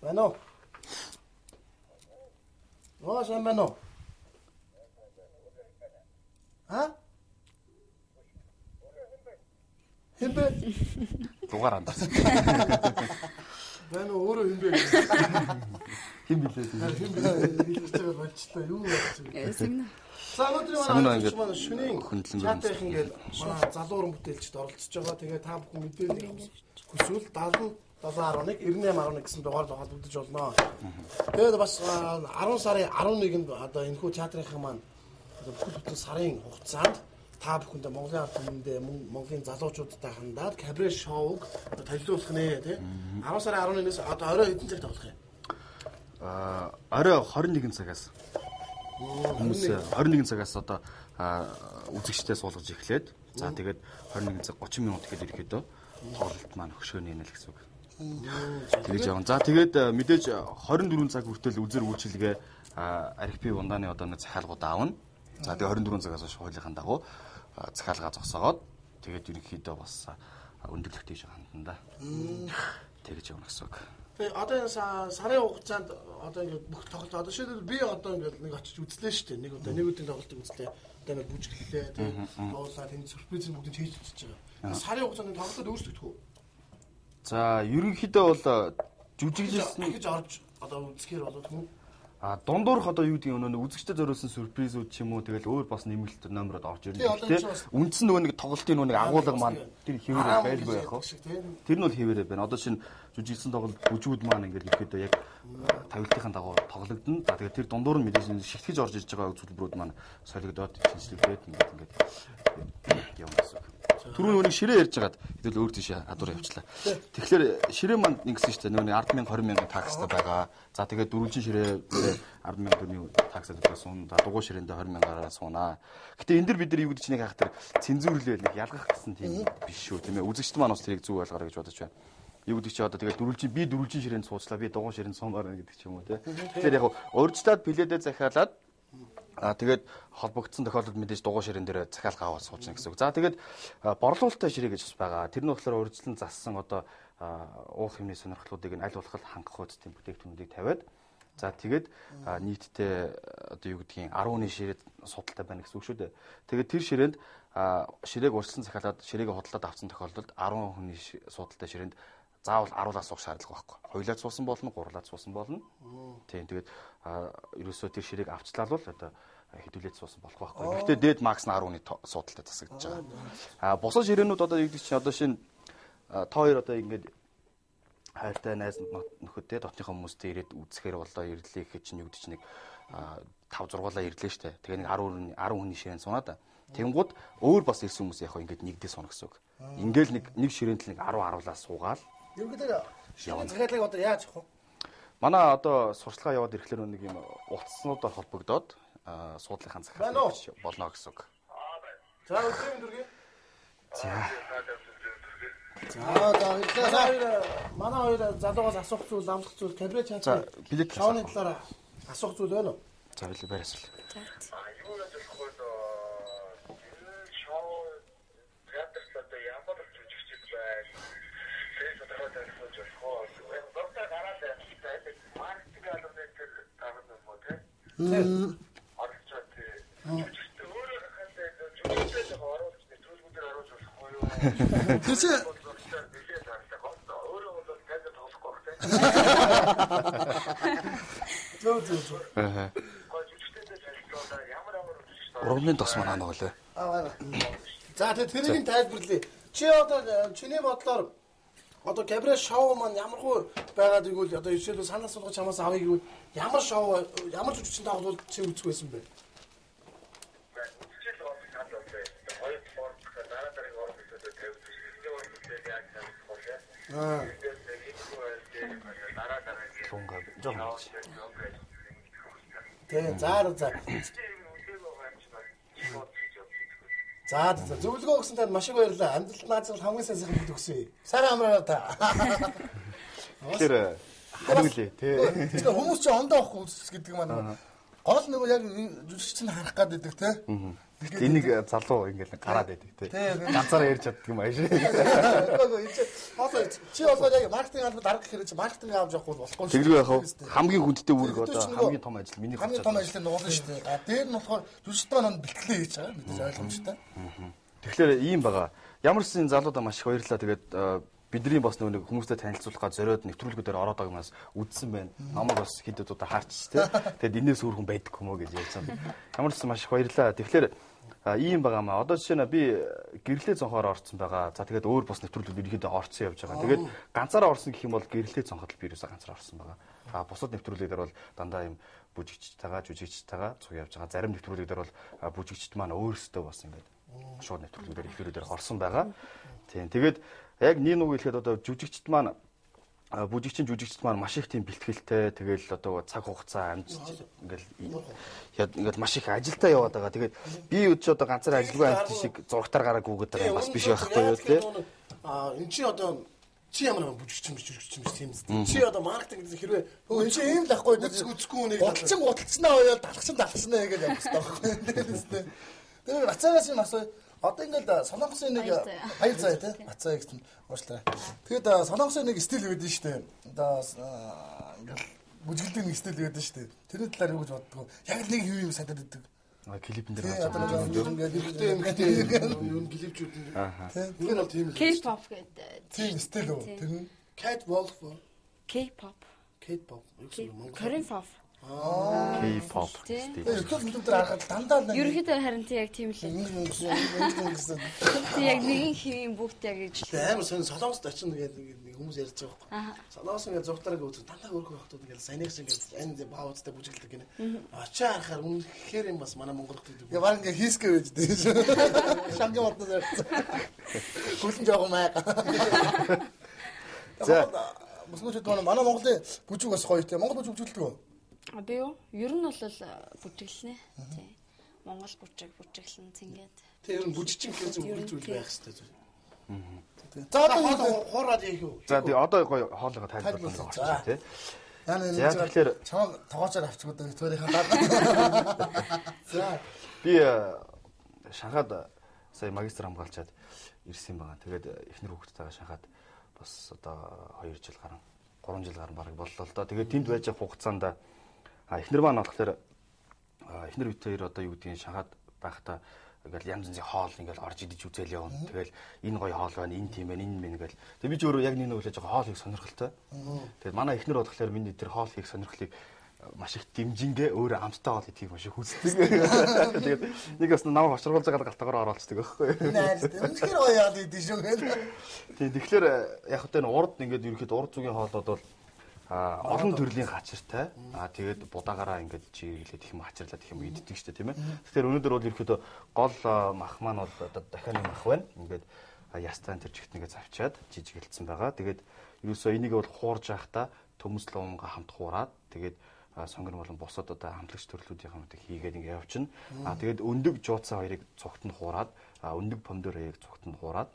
Байна уу? Оо сайн байна уу? А? Хэмбэ? Дугаар андарсан. Байна уу өөрөө хэмбэ? Хэм билээ. Хэм билээ. Хэлж байгаа болчлоо. Юу болж байна? Сэгнэ. За өнөөдрийн манай шөнийн чатынх ингээд манай залуу уран бүтээлчд оролцож байгаа. Тэгээ та бүхэн мэдээлэл хүсвэл 77.1 98.1 гэсэн дугаард холбогдож болно. Тэгээд бас 10 сарын 11-нд одоо энэхүү театрынхаа маань бүхэл бүтэн сарын хугацаанд та бүхэндээ Монголын ард түмэндээ Монголын залуучуудтай хандаад кабаре шоуг толиулах нэ тий. 10 сарын 11-ээс одоо орой хэдэн цагт тоглох юм? Орой 21 цагаас хүмүүс 21 цагаас одоо үзэгчтэй суулгаж эхлээд за тэгээд 21 цаг 30 минут гэхэд ирэхэд тоглолт маань хөшгөөний нэ л гэсэн үг. Тэгэж явна. За тэгээд мэдээж 24 цаг хүртэл үзэр үйлчилгээ Архипи Вундааны одоо нэг захиалгууд аавна. За тэгээ 24 цагаас хойш хуулийнхаа дагуу захиалгаа зогсоогоод тэгээд ерөнхийдөө бас өндөрлөх тийш хандна да. Тэгэж явна гэсэн үг. Тэгээ одоо энэ сарын хугацаанд одоо ингээд бүх тоглолт одоо шийдэл би одоо ингээд нэг очиж үзлээ шүү дээ. Нэг удаа нэг өдрийн тоглолтыг үзлээ. Одоо ингээд бүжиглэлээ тэгээ дуулаа тэнд сюрприз бүгдийг хийж үзэж байгаа. Сарын хугацаанд тоглолтод өөрчлөгдөх үү? За ерөнхийдөө бол жүжиглсэн гэж орж одоо үзэхээр болоод хүн дундуурх одоо юу гэдгийг өнөө үзэгчдэд зориулсан сюрпризүүд ч юм уу тэгэл өөр бас нэмэлт номерод орж ирнэ. Гэхдээ үндсэн нөгөө нэг тоглолтын нөгөө нэг агуулга маань тэр хэвээрээ байлгүй яах вэ? Тэр нь бол хэвээрээ байна. Одоо шинэ жүжиглсэн тоглолт бүжгүүд маань ингээд ерөөдөө яг тавилтынхаа дагуу тоглогдно. За тэгээд тэр дундуур нь мэдээж шигтгэж орж ирж байгаа зүйлбэрүүд маань солигдоод шинжлэгдээд ингээд явна гэсэн үг. Түрүүн нөгөө нэг ширээ ярьж хагаад хэдүүл өөр тийшээ адуур явчлаа. Тэгэхээр ширээ маань ингэсэн шүү дээ. Нөгөө 10 мянга 20 мянган такстай байгаа. За тэгээд дөрвөлжин ширээ 10 мянга төгрөгийн таксад одоо суун. За дугуй ширээндээ 20 мянгаараа суунаа. Гэтэ энэ дэр бид нар юу гэдэг чинь нэг хах тэр цензуурлээ нэг ялгах гэсэн тийм биш шүү тийм ээ. Үзэгчд маань бас тэрийг зөв ойлгоорой гэж бодож байна. Юу гэдэг чи одоо тэгээд дөрвөлжин би дөрвөлжин ширээнд суучлаа. Би дугуй ширээнд суумаар байна гэдэг ч юм уу тийм. Тэгэхээр яг урьдчилаад билетээ захиалаад тэгээд холбогдсон тохиолдолд мэдээж дугуй ширээн дээр захиалга аваад суучихна гэсэн үг. За тэгээд борлуулалттай ширээ гэж бас байгаа. Тэр нь болохоор урьдчилан зассан одоо уух юмны сонирхлуудыг нь аль болох хангах үстийн бүтээгдэхүүнүүдийг тавиад за тэгээд нийтдээ одоо юу гэдгийг 10 хүний ширээд судалтай байна гэсэн үг шүү дээ. Тэгээд тэр ширээнд ширээг урьдчилан захиалаад ширээгээ худалдаад авсан тохиолдолд 10 хүний судалтай ширээнд заавал 10-аас суух шаардлага байхгүй. Хоёулаад суусан болно, гурлаад суусан болно. Тийм тэгээд ерөөсөө тэр ширээг авчлаа л одоо хэдүүлээд суусан болох байхгүй. Гэхдээ дээд макс нь 10 хүний суудалтай засагдж байгаа. Бусад ширээнүүд одоо юу гэдэг чинь одоо шинэ та хоёр одоо ингээд хайртай найз нөхөдтэй дотныхоо хүмүүстэй ирээд үзэхээр боллоо ирлээ гэхэд чинь юу гэдэг чинь нэг 5 6-уулаа ирлээ штэ. Тэгээ нэг 10 хүний ширээнд сунаа да. Тэнгууд өөр бас ирсэн хүмүүс яг ингээд нэгдээ сууна гэсэн үг. Ингээл нэг ширээнд л нэг 10 10-уулаа суугаал. Ерөнхийдөө ширээний захиалгыг одоо яаж авах вэ? Манай одоо сурчлагаа яваад ирэхлээр нэг юм утаснуудаар холбогдоод суудлынхаа захиалга болно гэсэн үг. За өдрийн дүргээ. За. За баярлалаа. Манай хоёр залуугаас асуух зүйл, амлах зүйл, кабаре театрын билет шоуны талаар асуух зүйл байна уу? За билет байр асуул. За. Юу яаж болох вэ? Энэ шоу театрт одоо ямар жүжигчд байна? Тэр тодорхой танилцуулж болох уу? Доктор гараад байна. Маркетинг албаны тэр дарга юм уу те? Оролцоо тий. Жүжигчд өөрөө хахандаа жүжигчдээ оруулж нэвтрүүлгүүдээр оруулж болохгүй юу? Тэр чинь өөрөө бол театр тоглохгүй байх те. Зөв зөв зөв. Аа. Гоо жүжигчдээ танилцуулаад ямар ямар жүжигчд Уран Урмын тос маань ханаа үлээ. Аа. За тэгээ тэрийг тайлбарлая. Чи одоо чиний бодлоор одоо Габриэл шоу маань ямар хуу байгаад игвэл одоо жишээлбэл санаа суулгаж чамаас авъя гэвэл ямар шоу ямар жүжигчин тоглол чи үзэх байсан бэ? Үзчихэл гол санал болсон. Хоёр форм дараа дараагийн орон зайд тавьж эхний орон зайд яаж тавих вэ? Аа. Дараа дараагийн Лунга жоохон хийж. Тэ за за. За за зөвлөгөө өгсөн танд маш их баярлалаа. Амьдралд наазрал хамгийн сайн сайхан бүгд өгсөн. Сайн амраараа та. Тэгэхээр хариулъя тий. Тэгэхээр хүмүүс чи ондоо авахгүй үзэх гэдэг маань гол нөгөө яг жүжигч нь харах гад байдаг те. Энийг залуу ингээл гараад байдаг тий. Ганцаараа ярьж чаддаг юм ааш. Үгүй энэ чи болоо яг маркетинг албад дарга гэхээр чи маркетинг авч явахгүй болохгүй шүү. Тэгэлгүй яах вэ? Хамгийн хүндтэй үүрэг одоо хамгийн том ажил миний хамгийн том ажил нь нуулна шүү дээ. А дээр нь болохоор жүжигчтэй маань бэлтгэлээ хийж байгаа мэдээж ойлгомжтой. Тэгэхээр ийм байгаа. Ямар ч зэн залуудаа маш их баярлалаа. Тэгээд бидний бас нэг хүмүүстэй танилцуулах га зориод нэвтрүүлгүүдээр ороод байгааг нас үдсэн байна. Намайг бас хэд хэд удаа хаарч тий. Тэгээд энэс өөр хүн байдаг юм уу гэж ярьсан. Ямар ч маш их баярлалаа. Тэгэхээр ийм байгаа маа. Одоо жишээ нь би гэрлээ цонхоор орцсон байгаа. За тэгээд өөр бус нэвтрүүлгүүд ерөнхийдөө орцсон явж байгаа. Тэгээд ганцаараа орсон гэх юм бол гэрлээ цонход л би ерөөсөө ганцаараа орсон байгаа. А бусад нэвтрүүлгээр бол дандаа юм бүжигчтэйгээ, жүжигчтэйгээ цуг явж байгаа. Зарим нэвтрүүлгээр бол бүжигчд маань өөрсдөө бас ингээд шууд нэвтрүүлгээр эфирүүдээр орсон байгаа. Тийм. Тэгээд яг нэг нүг хэлэхэд одоо жүжигчд маань бүжигчин жүжигчд маань маш их тийм бэлтгэлтэй тэгэл одоо цаг хугацаа амжиж ингээл ингээл маш их ажилтаа яваад байгаа. Тэгээд би үдч одоо ганцаар ажилгүй амт шиг зурагтаар гараа гүгээд байгаа юм бас биш байхгүй юу те. А эн чи одоо чи ямар бүжигчин биш жүжигчин биш тийм үстэй. Чи одоо маркетинг гэдэг хэрвээ эн чи ийм л ахгүй үзэхгүй нэг гуталчин гуталчнаа оёо далхчин далхснаа гэж явах хэрэгтэй байхгүй. Тийм. Тэр бацаагаас юм асуу. Одоо ингээл Солонгосын нэг баяр заяа тий бацаа гэсэн уушлаа. Тэгээд Солонгосын нэг стил байдаг шүү дээ. Одоо ингээл бүжгэлдэг нэг стил байдаг шүү дээ. Тэрний талаар юу гэж боддгоо? Яг л нэг хэв юм санагдаад байдаг. Клипэн дээр гарч байгаа юм. Ингээд эмэгтэй юм клипчүүд нь. Тэр бол тийм л. K-pop гэдэг. Тийм стил үү? Тэр нь Cat Wolf. K-pop. K-pop. Юу гэсэн Монгол. Korean pop. K-pop стил. YouTube дээр харахад дандаа л ерөнхийдөө харин тий яг тийм л. Ингэсэн. Тий яг нэгэн хэвийн бүгд яг ижил. Амар сонь Солонгост очино гэдэг нэг хүмүүс ярьж байгаа байхгүй. Солонгос ингээд зургатаараа үзэх дандаа өөрхөн хохтууд ингээд саяных шиг ингээд энэ баавцтай бүжиглдэг гинэ. Очоо харахаар үнэхээр юм бас манай Монгол хотод. Я баг ингээд хийсгэ байж дээ. Шангийн модноос ярьсан. Хүлэн жоохон майга. За мөсгөөчд манай Монголын бүжиг бас гоё те. Монгол бүжиг бүжиглдэг үү? А би юу? Ер нь бол бүжиглэнэ. Тий. Монгол бүжиг, бүжиглэн цэнгээд. Тий, ер нь бүжигчин гэхэр зөв зүйл байх хэрэгтэй зүйл. За одоо хуураад яах юу? За тий одоо гоё хоолойгоо тайлбарлах орчих тий. Яа тэгэхээр чамаг тогоочоор авчихгүй дээ битүүрийнхаа дараа. За би Шанхайд сая магистр хамгаалчаад ирсэн юм байгаа. Тэгээд эхнэр хүүхэдтэйгээ Шанхайд бас одоо 2 жил гарan 3 жил гарan бараг боллоо л доо. Тэгээд тэнд байж байгаа хугацаанд эхнэр маань болохоор эхнэр бит хоёр одоо юу гэдгийг Шанхайд байхдаа ингээл янз янзын хоол ингээл орж идэж үзэл явна. Тэгэл энэ гоё хоол байна, энэ тийм байна, энэ мэн ингээл. Тэг би ч өөрөө яг нэг нэг хүлээж байгаа хоол хийх сонирхолтой. Тэгээд манай эхнэр болохоор миний тэр хоол хийх сонирхлыг маш их дэмжингээ өөрөө амттай хоол идэхийг маш их хүсдэг. Тэгээд нэг бас намайг хоцруулж байгаа галтаагаар оролцдог байхгүй. Үнэхээр гоё яал идэв шүү гэл. Тийм тэгэхээр яг хөтэ энэ урд ингээд ерөнхийдөө урд зүгийн хоолууд бол олон төрлийн хачиртай. Тэгээд будаагаараа ингээд чиглээд их юм хачирлаад их юм иддэг шүү дээ, тийм ээ. Тэгэхээр өнөөдөр бол ерөнхийдөө гол мах маань бол одоо дахианы мах байна. Ингээд ястан тэр чигт нэгэ завчаад жижигэлдсэн байгаа. Тэгээд ерөөсөө энийг бол хуурж байхдаа төмөс луунгаа хамт хуураад тэгээд сонгон болон бусад одоо хамтлагч төрлүүдийн хамтыг хийгээд ингээд явчихна. Тэгээд өндөг жууцаа хоёрыг цугт нь хуураад, өндөг помидор хоёрыг цугт нь хуураад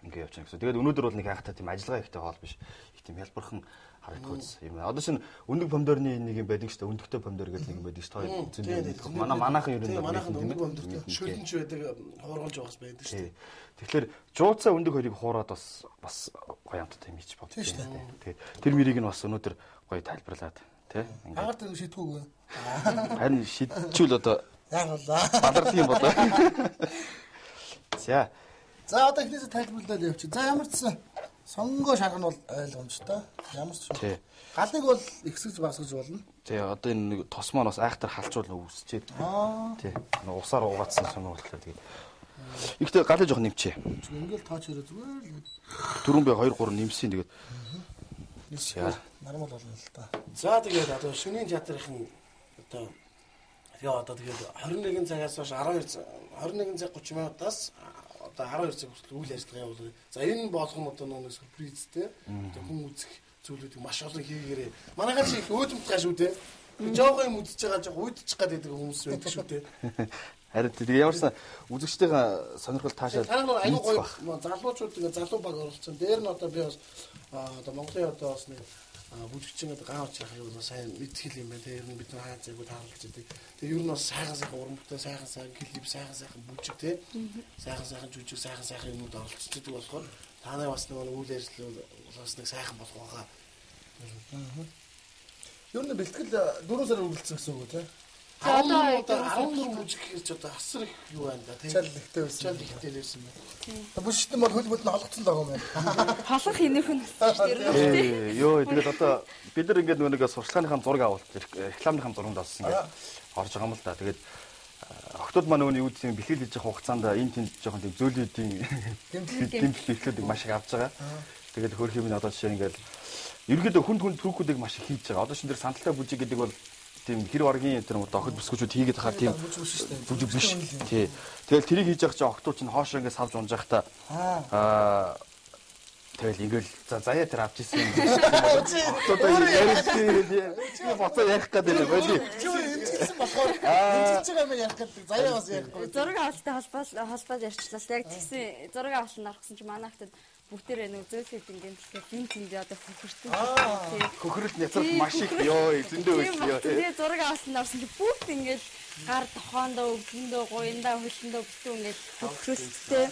ингээд явчихна гэсэн. Тэгээд өнөөдөр бол нэг хайхтай тийм ажиллагаа ихтэй хоол биш. Их тийм хялбархан харагдахуйц юм байна. Одоо шинэ өндөг помидорны нэг юм байдаг шүү дээ. Өндөгтэй помидор гэдэг нэг юм байдаг шүү дээ. Зөндөө мэдэх. Манай манайхан ер нь манайхан өндөг помидортой шүлэнч байдаг, хуургалж байгаас байдаг шүү дээ. Тэгэхээр жууцаа өндөг хоёрыг хуураад бас гоё амттай юм ич бодсон юм байна. Тэгээд тэр мөрийг нь бас өнөөдөр гоё тайлбарлаад тий. Ингээд агаар тэр шидэхүүгүй. Харин шидчихвэл одоо яг болоо. Балардаг юм болоо. За. За одоо эхнээсээ тайлбарлаад явчих. За ямар ч сан Сонгоо шарах нь бол ойлгомжтой. Ямар ч Тий. шүү. Галыг бол ихсгэж багасгаж болно. Тий, одоо энэ нэг тос маань бас айхтар халчвал үүсчээд. Аа. Тий. Нэг усаар угаацсан сонин болтлоо тэгээд. Ихтэй галыг жоох нэмчээ. Ингээл тооч өрөө зүгээр л Түрүүн би 2 3 нэмсэн тэгээд. За. нормал болно л та. За тэгээд одоо шөнийн театрын одоо тэгээ одоо тэгээд 21 цагаас хойш 12 21 цаг 30 минутаас одоо 12 цаг хүртэл үйл ажиллагаа явуулна. За энэ болгон одоо нэг сюрпризтэй одоо хүн үзэх зүйлүүдийг маш олон хийгээрээ. Манайхаа чи их өөдмтгай шүү дээ. Жохон юм үзэж байгаа жоох уйдчих гад байдаг хүмүүс байдаг шүү дээ. Харин тэгээ ямарсан үзэгчдийн сонирхол таашаал Дараа нь аюу нийцэх гоё байх. залуучууд тэгээ залуу баг оролцсон. Дээр нь одоо би бас одоо Монголын одоо бас нэг бүжигчин гэдэг ган уучрах юу бол сайн мэдхэл юм байна. Тэгээ ер нь бид нар хаан цайгуу тааруулж идэг. Тэгээ ер нь бас сайхан сайхан уран бүтээн, сайхан сайхан клип, сайхан сайхан бүжиг те. Сайхан сайхан жүжиг, сайхан сайхан юмнууд оролцож идэг болохоор та нар бас нэг үйл ажиллагаа бас нэг сайхан болох байхаа. Ер нь бэлтгэл 4 сар үргэлжлсэн гэсэн үг үү те? Тэгээ одоо 14 бүжиг гэхэр ч одоо асар их юу байна да те. Чал ихтэй байсан. Чал ихтэй л байсан байна. Бүштэн бол хөл хөл нь холгоцсон л байгаа юм байна. Холох хинэх нь болсон шүү дээ. Ер нь Ээ, ёо тэгээд одоо бид нар ингээд нөгөө нэг сурчлагынхаа зураг авалт рекламныхаа зурганд олсон ингээд орж байгаа юм л да. Тэгээд охтууд маань нөгөө юу гэдэг юм бэлтгэл хийж явах хугацаанд энэ тэнд жоохон тийм зөөлүүдийн гэмтэл бэлтгэлүүдийг маш их авч байгаа. Тэгээд хөөрхий минь одоо жишээ нь ингээд ерөнхийдөө хүнд хүнд трюкүүдийг маш их хийж байгаа. Одоо шин дээр сандалтай бүжиг гэдэг бол тийм хэр баргийн тэр одоо охид бүсгүүчүүд хийгээд хахаар тийм Бүжиг биш шүү дээ. бүжиг биш. Тий. Тэгэл тэрийг хийж явах чинь охтууд чинь хоошоо ингээд савж унж байхдаа аа тэгэл ингээл за заяа тэр авч ирсэн юм. Одоо яриад боцоо ярих гэдэг юм байли. Чи эмчилсэн болохоор эмчилж байгаа юм ярих гэдэг. Заяа бас ярихгүй. Зураг авалттай холбоод ярьчлаа л яг тэгсэн зураг авалтанд орох гэсэн чинь манай хатад бүгдээрээ нэг зөөлхөд ингээм тэгэхээр бин тэндээ одоо хөхөртөн. Хөхрөлт няцрах маш их ёо зөндөө байсан ёо. Тэгээ зураг авалтанд орсон чинь бүгд ингээл гар тохоондоо өвдөндөө гуяндаа хөлөндөө бүтэн ингээл хөхрөлттэй.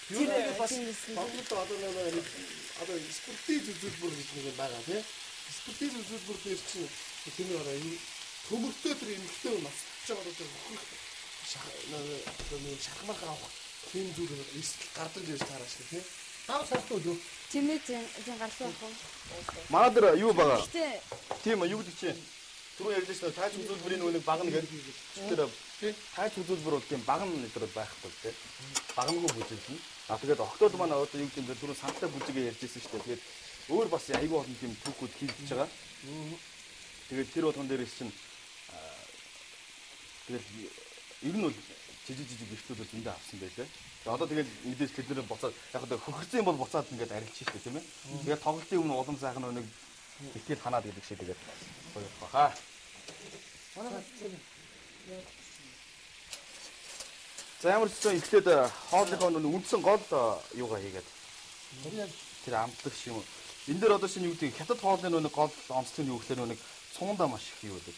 Тэр бас Монголд одоо нэг одоо спортын зөвлөлбөр гэж нэг юм байгаа тий. Спортын зөвлөлбөр дээр чинь тэр нэг юм төмөртэй тэр эмэгтэй насч байгаа одоо хөхрөх одоо нэг шархмарх авах тийм зүйл эрсдэл гардаг гэж таараа шүү тий. Дав сартай үү? Тийм ээ тийм гарлуу байх уу? Манай дээр юу байгаа? Гэтэ Тийм юу гэдэг чинь түрүү ярьж байсан тааж үзүүлбэрийн нөгөө нэг багна гэдэг. Тэр тааж үзүүлбэр бол тийм багна нэтэр байхгүй тий. Багнагүй бүжиглэн. А тэгээд октод маань одоо юу гэдэг юм бэ түрүү сандтай бүжигээ ярьж байсан шүү дээ. Тэгээд өөр бас айгүй олон тийм трюкүүд хийгдэж байгаа. Тэгээд тэр болгон дээрээс чинь тэгэл ер нь бол жижиг жижиг эртлүүд бол зөндөө авсан байлаа. Тэгээд одоо тэгэл мэдээж тэд нэр буцаад яг одоо хөхөрсөн юм бол буцаад ингээд арилж штэ тийм ээ. Тэгээд тоглолтын өмнө улам сайхан нэг бэлтгэл ханаад гэдэг шиг тэгээд гоё баха. За ямар ч зүйл эхлээд хоолныхоо нэг үндсэн гол юугаа хийгээд тэр амтлагч юм. Энэ дээр одоо шинэ юу гэдэг хятад хоолны нэг гол онцлог нь юу гэхээр нэг цуундаа маш их юу гэдэг.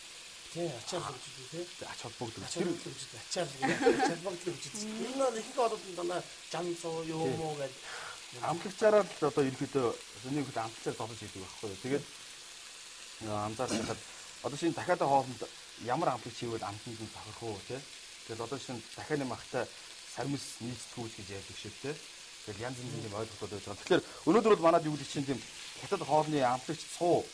Тий, ачаал өгч тий. Ач холбогдол. Тэр өгч ачаал ачаал холбогдол өгч. Тэр нь бол ихэнх одод дандаа жан цуу юм уу гэж амтлагчаараа л одоо ерөнхийдөө зөний хөл амтлагчаар зовлож идэг байхгүй юу. Тэгээд анзаарч байхад одоо шинэ дахиад хоолнд ямар амтлагч хийвэл амтанд нь тохирох уу те. Тэгэл одоо шинэ дахианы махтай сармис нийцдэггүй гэж ярьдаг шиг те. Тэгэл янз янзын тийм ойлголтууд байж байгаа. Тэгэхээр өнөөдөр бол манад юу гэдэг чинь тийм хятад хоолны амтлагч цуу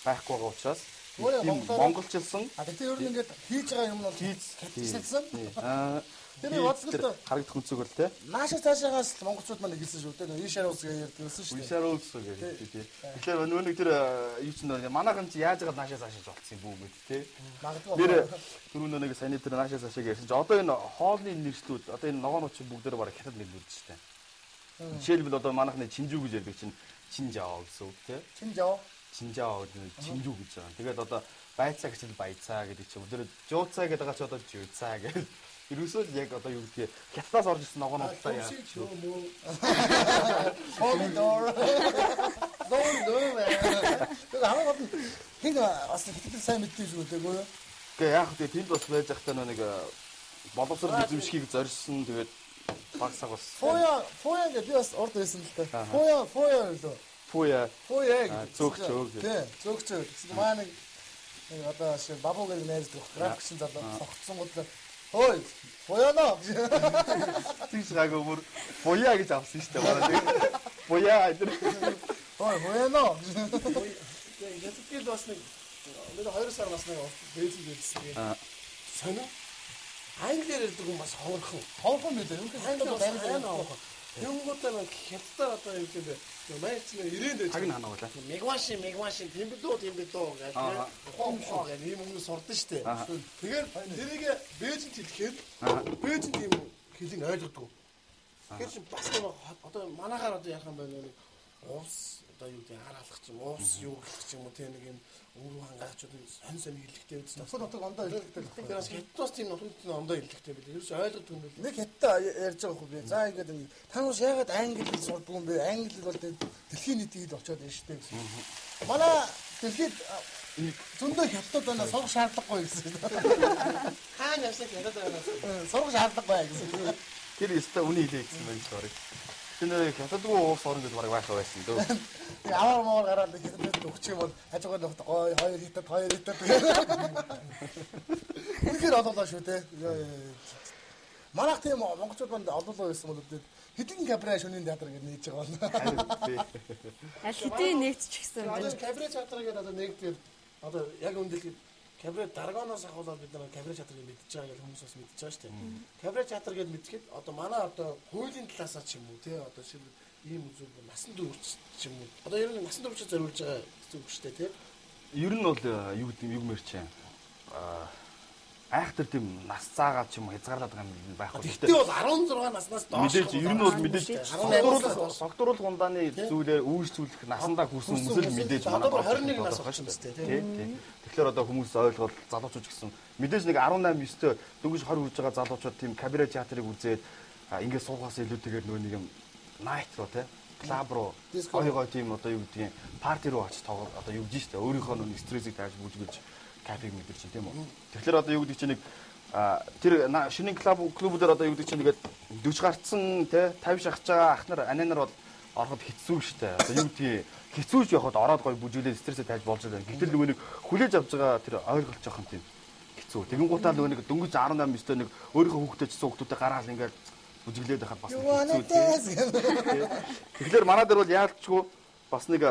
байхгүй байгаа учраас тийм монголчилсан. А тэгтээ ер нь ингээд хийж байгаа юм нь бол хятадчилсан. Аа Тэр бодлогод харагдах өнцөг бол те. Нааша цаашаагаас л монголчууд маань эхэлсэн шүү дээ. Ийшаар улс гэж ярьдаг байсан шүү дээ. Ийшаар улс гэж ярьдаг тий. Тэгэхээр нөгөө нэг тэр юу ч нөө манайхан чи яаж яагаад наашаа цаашаа жолцсон юм бүү мэд те. Магадгүй. Нэр түрүүн нэг саяны тэр наашаа цаашаа ярьсан чи одоо энэ хоолны нэршлүүд одоо энэ ногоонууд чи бүгдээр бараг хятад нэрнүүд шүү дээ. Жишээлбэл одоо манайхны чинжүү гэж ярьдаг чинь чинжао гэсэн үг те. Чинжао. Чинжао гэдэг чинжүү гэж байгаа. Тэгээд одоо байцаа гэж баяцаа гэдэг чинь өдөр жууцаа гэдэг байгаа чи одоо жууцаа гэж. Ерөөсөө л яг одоо юу гэдгийг хятадаас орж ирсэн ногоонуудтай яа. Помидор. Зон дөө. Тэгээд хамгийн гол нь хин бас хятадыг сайн мэддэг шүү дээ гоо. Гэхдээ яг тэ тэнд бас байж байхдаа нэг боловсрол эзэмшихийг зорьсон. Тэгээд баг саг бас Фуя, фуя гэдэг би бас урд байсан л та. Фуя, фуя лөө. Фуя. Фуя гэдэг. Зөөгчөө. Тий, зөөгчөө. Тэгсэн маа нэг одоо шиг бабу гэж найздаг график шин залуу цогцсон гудлаа. Хөөе, фуяно. Тэгж гайгүй бүр фуя гэж авсан шүү дээ. Манай Буяа энэ. Ой, буяно. Тэгээ хятадгэл бас нэг бид 2 сар бас нэг бэзэн гэлсэн. Сонин англиар ярьдаг хүн бас ховорхон. Ховорхон билээ. Үнэхээр Англиар хятад бас байнга сайн ховорхон. Тэнгуудаа нэг хятадаар одоо юу гэдэг вэ? Манай ч нэг 90-нд байж. Таг нь ханаа байлаа. Мегваши, мегваши, тийм билүү, тийм билүү гэж Аа. ухаан ухаан гэж ийм өмнө сурдан штэ. Тэгэхээр тэрийг Бээжинд хэлэхэд Бээжинд ийм хэлийг ойлгодог. Тэгэхээр чи бас нэг одоо манайхаар одоо ярих юм байна нэг уус одоо юу гэдэг ар алах ч юм уус юу гэх ч юм уу тийм нэг юм өвөр хангаачууд сонь сонь хэллэгтэй байдаг. Нутаг нутаг ондоо хэллэгтэй л Тэр бас хятадаас тийм нутаг нутгийн ондоо хэллэгтэй билээ. Ерөөс ойлгодог юм билээ. Нэг хятад ярьж байгаа хөө би. За ингээд та нар яагаад англи хэл сурдаг юм бэ? Англи хэл бол дэлхийн нийтийн хэл очоод байна шүү дээ гэсэн. Манай дэлхийд зөндөө хятад байна сурах шаардлагагүй гэсэн. Хаана явсан хятад байна. Сурах шаардлагагүй гэсэн. Тэр өстой үний хэлээ гэсэн байх шүү дээ. Тэр нэр хятадгүй уус орон гэж бараг байхаа байсан дөө. Тэгээ аваар маар гараад хятадд өгчих юм бол хажуугаар нөхд гой хоёр хятад хоёр хятад. Үнэхээр олоолаа шүү дээ. Манайх тийм монголчууд манд олоолаа байсан бол хэдэн кабре шөнийн театр гэж нээж байгаа байна. Аль хэдийн нэгдчихсэн юм Одоо байна. кабре театр гэдэг одоо нэгдээд одоо яг үнэлэхэд кабре Даргоноос ахуулаад бид нар кабре театрыг мэдчихэж байгаа гэж хүмүүс бас мэдчихэж байгаа шүү дээ. Кабре театр гэж мэдчихэд одоо манай одоо хуулийн талаасаа ч юм уу тий одоо жишээлбэл ийм үзүүр насан турш ч юм уу одоо ер нь насан туршид зориулж байгаа зүйл шүү дээ тий. Ер нь бол юу гэдэг юм юу мэр чинь аа айхтар тийм нас заагаа ч юм уу хязгаарлаад байгаа юм байхгүй. Тэгтээ бол 16 наснаас доош. Мэдээж ер нь бол мэдээж 18 наснаас доош. согтууруулах ундааны зүйлээр үйлчлүүлэх насандаа хүрсэн хүмүүс л мэдээж Одоо манай бүр 21 нас болсон шүү дээ, тий. Тий. Тэгэхээр одоо хүмүүс ойлгол залуучууд ч гэсэн мэдээж нэг 18 9-тэй дөнгөж 20 хүрж байгаа залуучууд тийм кабаре театрыг үзээд ингээд суугаас илүүтэйгээр нөгөө нэг юм найт руу тий клаб руу гой гой тийм одоо юу гэдгийг парти руу очиж тоглол одоо юу гэж штэ өөрийнхөө нөгөө стрессийг тааж бүжгэлж кафег мэдэрч чинь тийм үү. Тэгэхээр одоо юу гэдэг чинь нэг тэр шинийн клуб клубүүдээр одоо юу гэдэг чинь нэгээд 40 гарцсан тий 50 шахаж байгаа ах нар анаа нар бол ороход хэцүү штэ. Одоо юу гэдгийг хэцүү ч явахад ороод гой бүжгэлээ стрессээ тааж болж байгаа. Гэтэл нөгөө нэг хүлээж авч байгаа тэр ойлголт жоохон тийм хэцүү. Тэгэн гутаа нөгөө нэг дөнгөж 18 9-тэй нэг өөрийнхөө хүүхдээ ч хүүхдүүдтэй гараал ингээд бүжиглээд байхад бас нэг хэцүү тий. Тэгэхээр манай дээр бол яалтчгүй бас нэг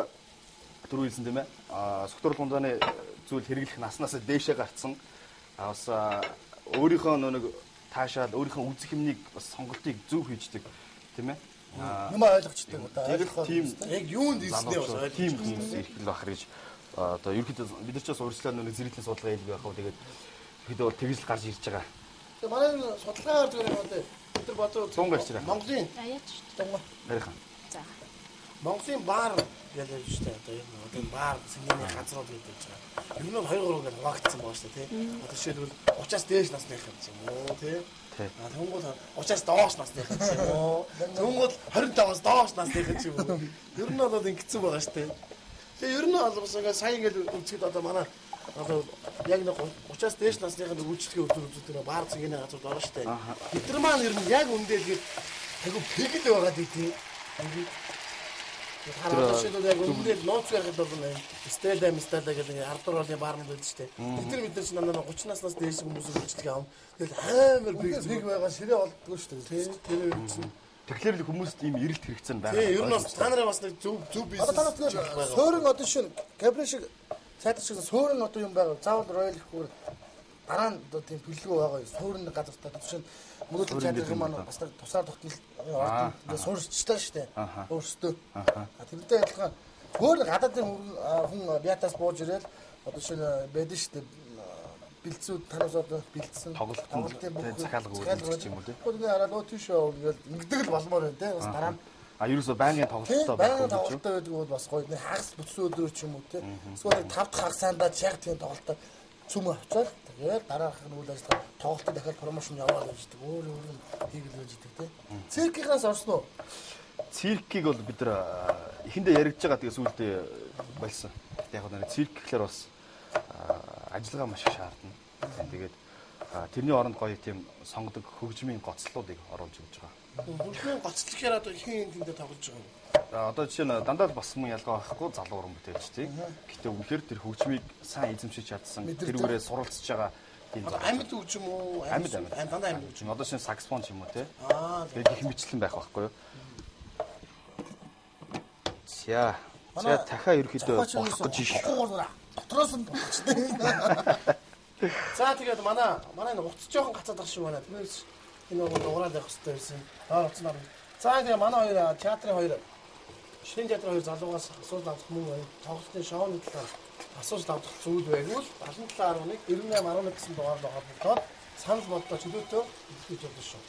түрүү хэлсэн тийм ээ. Аа согтууруулах ундааны зүйл хэрэглэх наснаас дээшээ гарцсан. Аа бас өөрийнхөө нэг таашаал өөрийнхөө үзэх юмныг бас сонголтыг зөв хийждэг тийм ээ. Юм ойлгочтой одоо ойлгох тийм Яг юунд ирснээ бас ойлгох. тийм хүмүүс ирэх л бахар гэж одоо ерөнхийдөө бид нар ч бас урьдчилан нэг зэрэглийн судалгаа хийлгүй байх уу тэгээд ерөнхийдөө бол тэгж л гарч ирж байгаа. Тэгээ манай судалгаагаар зүгээр юм байна. Бид нар бодоо Тунга ирж байгаа. Монголын Аяач шүү. Тунга. Нарийнхан. За. Монголын бар гэж ярьж штэ одоо ер нь одоо энэ бар цэнгийний газрууд гэж ярьж байгаа. Ер нь бол 2 3 гэж хуваагдсан байгаа штэ тий. Одоо жишээлбэл 30-аас дээш насных юм уу тий. А тэнгуул 30-аас доош насных юм уу. Тэнгуул 25-аас доош насных юм уу. Ер нь бол ингэсэн байгаа штэ. Тэгээ ер нь бол бас ингээ сайн ингээ үзэхэд одоо манай одоо яг нэг 30-аас дээш насныхын үйлчлэгээ өдөр үздэг бар цэнгийний газрууд орно штэ. Бид нар маань ер нь яг үндэ л айгу пэгэл байгаа тий. Ингээд Тэр жишээлбэл яг өмнөд нууц гаргад бол нэг Стела Мстела гэдэг нэг 10 дугаар хоолны баарнд байдаг шүү дээ. Бид нар бид нар чинь дандаа 30 наснаас дээш хүмүүсийн үйлчлэг авна. Тэгэл амар Биг биг байгаа ширээ олддгоо шүү дээ. Тэр үед чинь Тэгэхээр л хүмүүст ийм эрэлт хэрэгцээ нь байгаа. тий ер нь бас та нарын бас нэг зөв зөв бизнес Одоо та нар суурин одоо шин кабре шиг цайдах шиг суурин одоо юм байгаа. Заавал роял ихгүй дараа нь одоо тийм төлөвлөгөө байгаа. Суурин газартаа жишээ нь мөрөөдөл театрын маань бас нэг тусаар тогтнол орд ингээд суурьчтай шүү дээ. Өөрсдөө. Тэрнтэй адилхан өөр гадаадын хүн биятаас бууж ирээл одоо шинэ байдаг шүү дээ. Бэлдсүүд танаас одоо бэлдсэн Тоглолтын бүх захиалга өгдөг ч юм уу тий. Тэгвэл хараад өө тийш яв ингээл ингэдэг л болмоор байна тий. Бас дараа нь А ерөөсөө байнгын тоглолттой байх байнгын тоглолттой байдаг бол бас гоё. Нэг хагас бүтсэн өдрөө ч юм уу тий. Эсвэл нэг тав дахь хагасаандаа яг тийм тоглолттой цөм авчаад тэгээд дараах нь үйл ажиллагаа тоглолтод дахиад промошн яваад байж гэдэг. Өөр өөр юм хийгэл байж гэдэг тий. Циркийнхаас орсон уу? Циркийг бол бид нар эхэндээ яригдж байгаа тэгээ сүүлдээ болсон. Гэтэ яг нэг цирк гэхлээр бас ажиллагаа маш их шаардна. Тэгээд тэрний оронд гоё тийм сонгодог хөгжмийн гоцлуудыг оруулж өгч байгаа. Хөгжмийн гоцлол гэхээр одоо ихэн тэндээ тоглож байгаа юм. Одоо жишээ нь дандаа л бас мөн ялгаа байхгүй залуу уран бүтээлч тий. Гэтэ үнэхээр тэр хөгжмийг сайн эзэмшиж чадсан, тэрүүгээрээ суралцж байгаа тийм Одоо амьд хөгжим үү? Амьд амьд. Дандаа амьд хөгжим. Одоо шинэ саксофон ч юм уу тий. Аа Тэгээд их мэтлэн байх байхгүй юу? За. За дахиад ерөөхдөө болох гэж ш. Дотроос нь болгочтой. За тэгээд манай энэ утас жоохон гацаад ах шиг байна. Тэрнээс энэ нэг дугаараад явах хэрэгтэй байсан. Доор утас нар. За тэгээд манай хоёр театрын хоёр шинэ театрын хоёр залуугаас асуулт авах мөн тоглолтын шоуны талаар асуулт авах зүйл байгвал 77.1 98.11 гэсэн дугаарлаа холбогдоод санал бодлоо чөлөөтэй илтгэж болно шүү.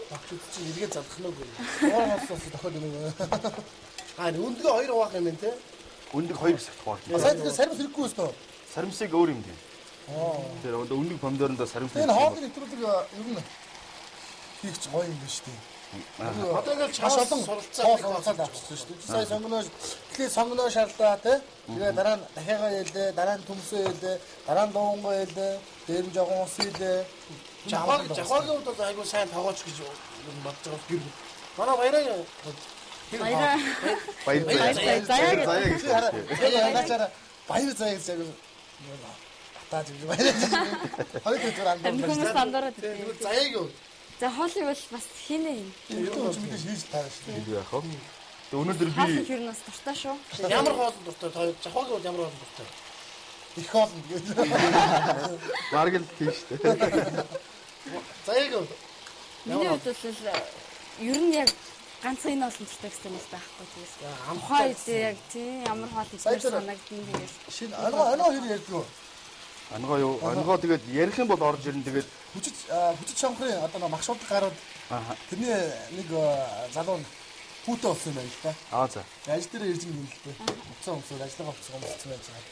Багчд чинь эргээд залах нь үгүй. Дугаар хослоос дохиод өгнө. Аа өндгөө хоёр хуваах юм байна те. Өндөг хоёр хэсэгт хуваах. Сая тэгэхээр саримс хэрэггүй өстөө. Саримсыг өөр юм тийм. Тэр өндөг помидорондоо саримс. Энэ хоолны нэвтрүүлэг ер нь хийх ч гоё юм байна шүү дээ. Одоо ингээл Маш олон суралцаад авчихсан шүү дээ. Сая сонгоноо эхлээд сонгоноо шарлаа тий. Тэгээ дараа нь дахиагаа ялээ, дараа нь төмсөө ялээ, дараа нь дуунгаа ялээ, дээр нь жоохон ус илээ. Жахагийн хувьд бол айгүй сайн тогооч гэж бодож байгаа гэр. Манай баяраа Баяр заяа. Баяр Заяа гэж. Ягаачаараа баяр заяа гэж яг батааж гэж баяр. Хоёр төдөр андуурна. Хүмүүс андуураад тийм заяаг юу. За хоолыг бол бас хийнэ юм. Энэ ч мэдээж хийж таарна шүү дээ. Юу яах вэ? Тэг өнөөдөр би хоол ер нь бас дуртай шүү. Ямар хоол дуртай? Та жахагийн бол ямар хоол дуртай? Их хоол гэж. Бараг л тийм шүү дээ. Заяаг юу? Миний хувьд бол ер нь яг ганцхан энэ олон дуртай гэсэн юм байхгүй тэгээс. Тухайн үед яг тийм ямар хоол идмээр санагдана тэгэл. Шинэ онгоо хэр ярьдгүй. Онгоо юу? Онгоо тэгээд ярих юм бол орж ирнэ тэгээд хүчит шонхрын одоо нэг магшуулдаг гарууд тэрний нэг залуу хүүтэй болсон юм байна л да. Аа за. Ажил дээр ирж юм л дээ. Уцаа өмсөөл ажиллагаа авчихсан өмссөн байж байгаа.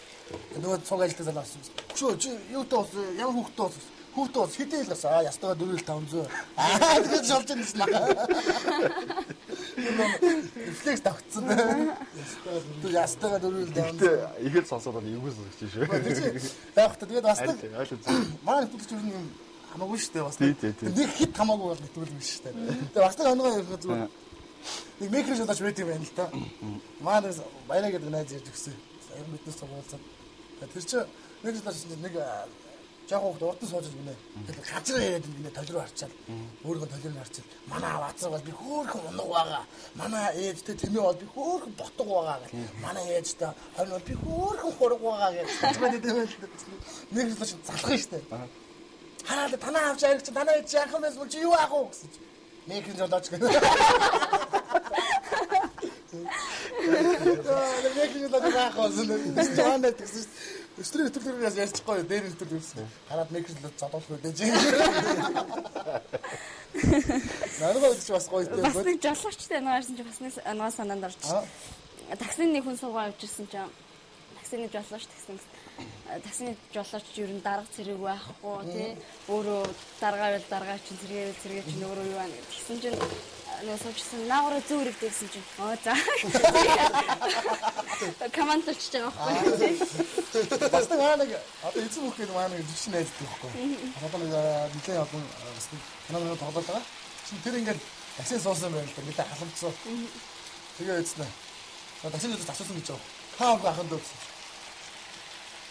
Нөгөө цуг ажилтаа залуу авсан. Хөшөө чи юутай болсон? Ямар хүүхдтэй болсон? Хүүхдтэй болсон. Хэдэн хэл гарсан? Аа ястайгаа 4500. Аа тэгээд шолж ирсэн шнэ. Рефлекс давтсан. Ястайгаа 4500. Гэтэ их л сонсоод байна. Эвгүй сонсогч шүү. Тэр чи яах вэ? Тэгээд бас нэг манай нэвтрүүлэгч ер нь юм хамаагүй шүү дээ бас. Нэг хит хамаагүй бол нэвтрүүлэг биш шүү дээ. Тэгээд бас нэг онгоо ярих зүгээр нэг микро жолооч байт юм байна л та. Манай баяраа гэдэг найз ярьж өгсөн. Аян биднээс цугуулсан. Тэр чи нэг жолооч нэг жоохон хөлт урд нь сууж гинэ. Тэгэл газраа яриад гинэ тол руу харчаал. Өөрийнхөө тол руу харчаал. Манай аав бол би хөөрхөн унаг байгаа. Манай ээжтэй тэмээ бол би хөөрхөн ботог байгаа гэл. Манай ээжтэй хорин бол би хөөрхөн хураг байгаа гэж. Нэг жолооч залах нь штэ. Хараад танаа авч ариг чи танаа ээж яах юм бэ чи юу аах уу гэсэн чи. Нэг жолооч гэнэ. Нэг жолооч яах вэ? Жаанаа тэгсэн шүү. Өстрийн нэвтрүүлгээс ярьчихгүй дээр нэвтрүүлэг гэсэн. Хараад нэг жолооч зодуулах үү дээ. Надад ч бас гоё тийм. Бас нэг жолоочтой ангаа гарсан чи бас нэг ангаа санаанд орж. Таксины нэг хүн суугаа явж ирсэн чинь таксины жолооч тэгсэн. Таксины жолооч ер нь дарга цэрэг байхгүй тий. Өөрөө даргаа байл даргаа чинь цэргээ байл цэргээ чинь өөрөө юу байна тэгсэн чинь нөгөө суучсан наагаараа зүү өрөвдөө гэсэн чинь оо за. Командолж байгаа байхгүй тий. Бас нэг аа нэг одоо эзэн бүх гэдэг маань нэг жигшин найздаг байхгүй. Одоо нэг нэлээд олон бас нэг кино тоглоод байгаа. Чин тэр ингээд такси суусан байх л да нэлээд халамцсан. Тэгээ эзнэ. Таксины жолооч асуусан гэж байгаа. Хаа ахын дөө гэсэн.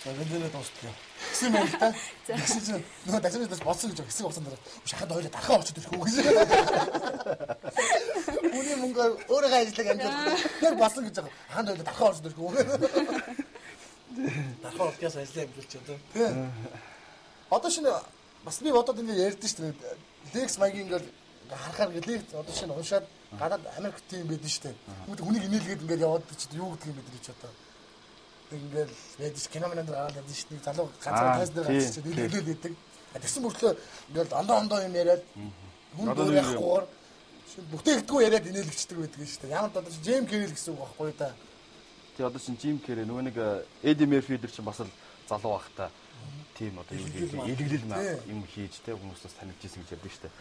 За бензинээ дуустдаг. Гэсэн юм л та. Тэгсэн чинь нөгөө таксины жолооч бодсон гэж хэсэг хугацаанд дараа шахад хоёлаа дархаа очиж ирэх үү гэсэн. Хүний мөнгө өөрийнхөө ажлыг амжуулах. Яг болсон гэж байгаа. Ханд хоёлаа дархаа очиж ирэх үү. Дархаа олдгоос ажлаа амжуулч одоо. Тий. Одоо шинэ бас би бодоод ингэ ярьдэн шүү дээ. Лекс маягийн ингээл харахаар лекс одоо шинэ уншаад гадаад Америк тийм байдэн шүү дээ. Хүмүүс хүнийг инээлгээд ингээл яваад чи юу гэдэг юм бэ тэр чи одоо. Тэг ингээл байж кино мэн дээр гараад байдаг шүү дээ. Залуу ганцаар тайз дээр гарч чи инээлгээд байдаг. Тэгсэн мөртлөө ингээл ондоо юм яриад хүн дөөр яхахгүйгээр бүтээгдэхүүн яриад инээлгчдэг байдаг шүү дээ. Ямар ч одоо Джейм Керри л гэсэн үг байхгүй да. Тий одоо чин Жим Керри нөгөө нэг Эди Мерфи дээр чинь бас л залуу байхдаа тийм одоо юу гэдэг илэглэл юм хийж те хүмүүстээс танигдчихсэн гэж ярьдаг шүү дээ.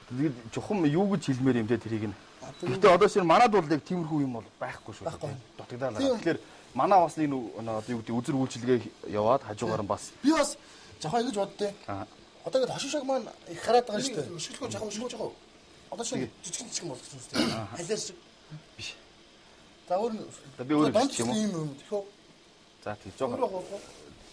Тэгээд чухам юу гэж хэлмээр юм те тэрийг нь. Гэхдээ одоо шинэ манад бол яг тиймэрхүү юм бол байхгүй шүү дээ. Дутагдаад байгаа. Тэгэхээр манай бас нэг одоо юу гэдэг үзэр үйлчилгээ яваад хажуугаар нь бас би бас жохоо ингэж боддیں۔ Одоо ингээд хошин шог маань их хараад байгаа шүү дээ. Өшөглөхөө жохоо өшөглөх жохоо. Одоо шинэ жижигэн жижигэн болгосон шүү дээ. Халиар шиг биш. За өөр би өөр биш юм уу? Юм тэгэхээр. За тий жоохон.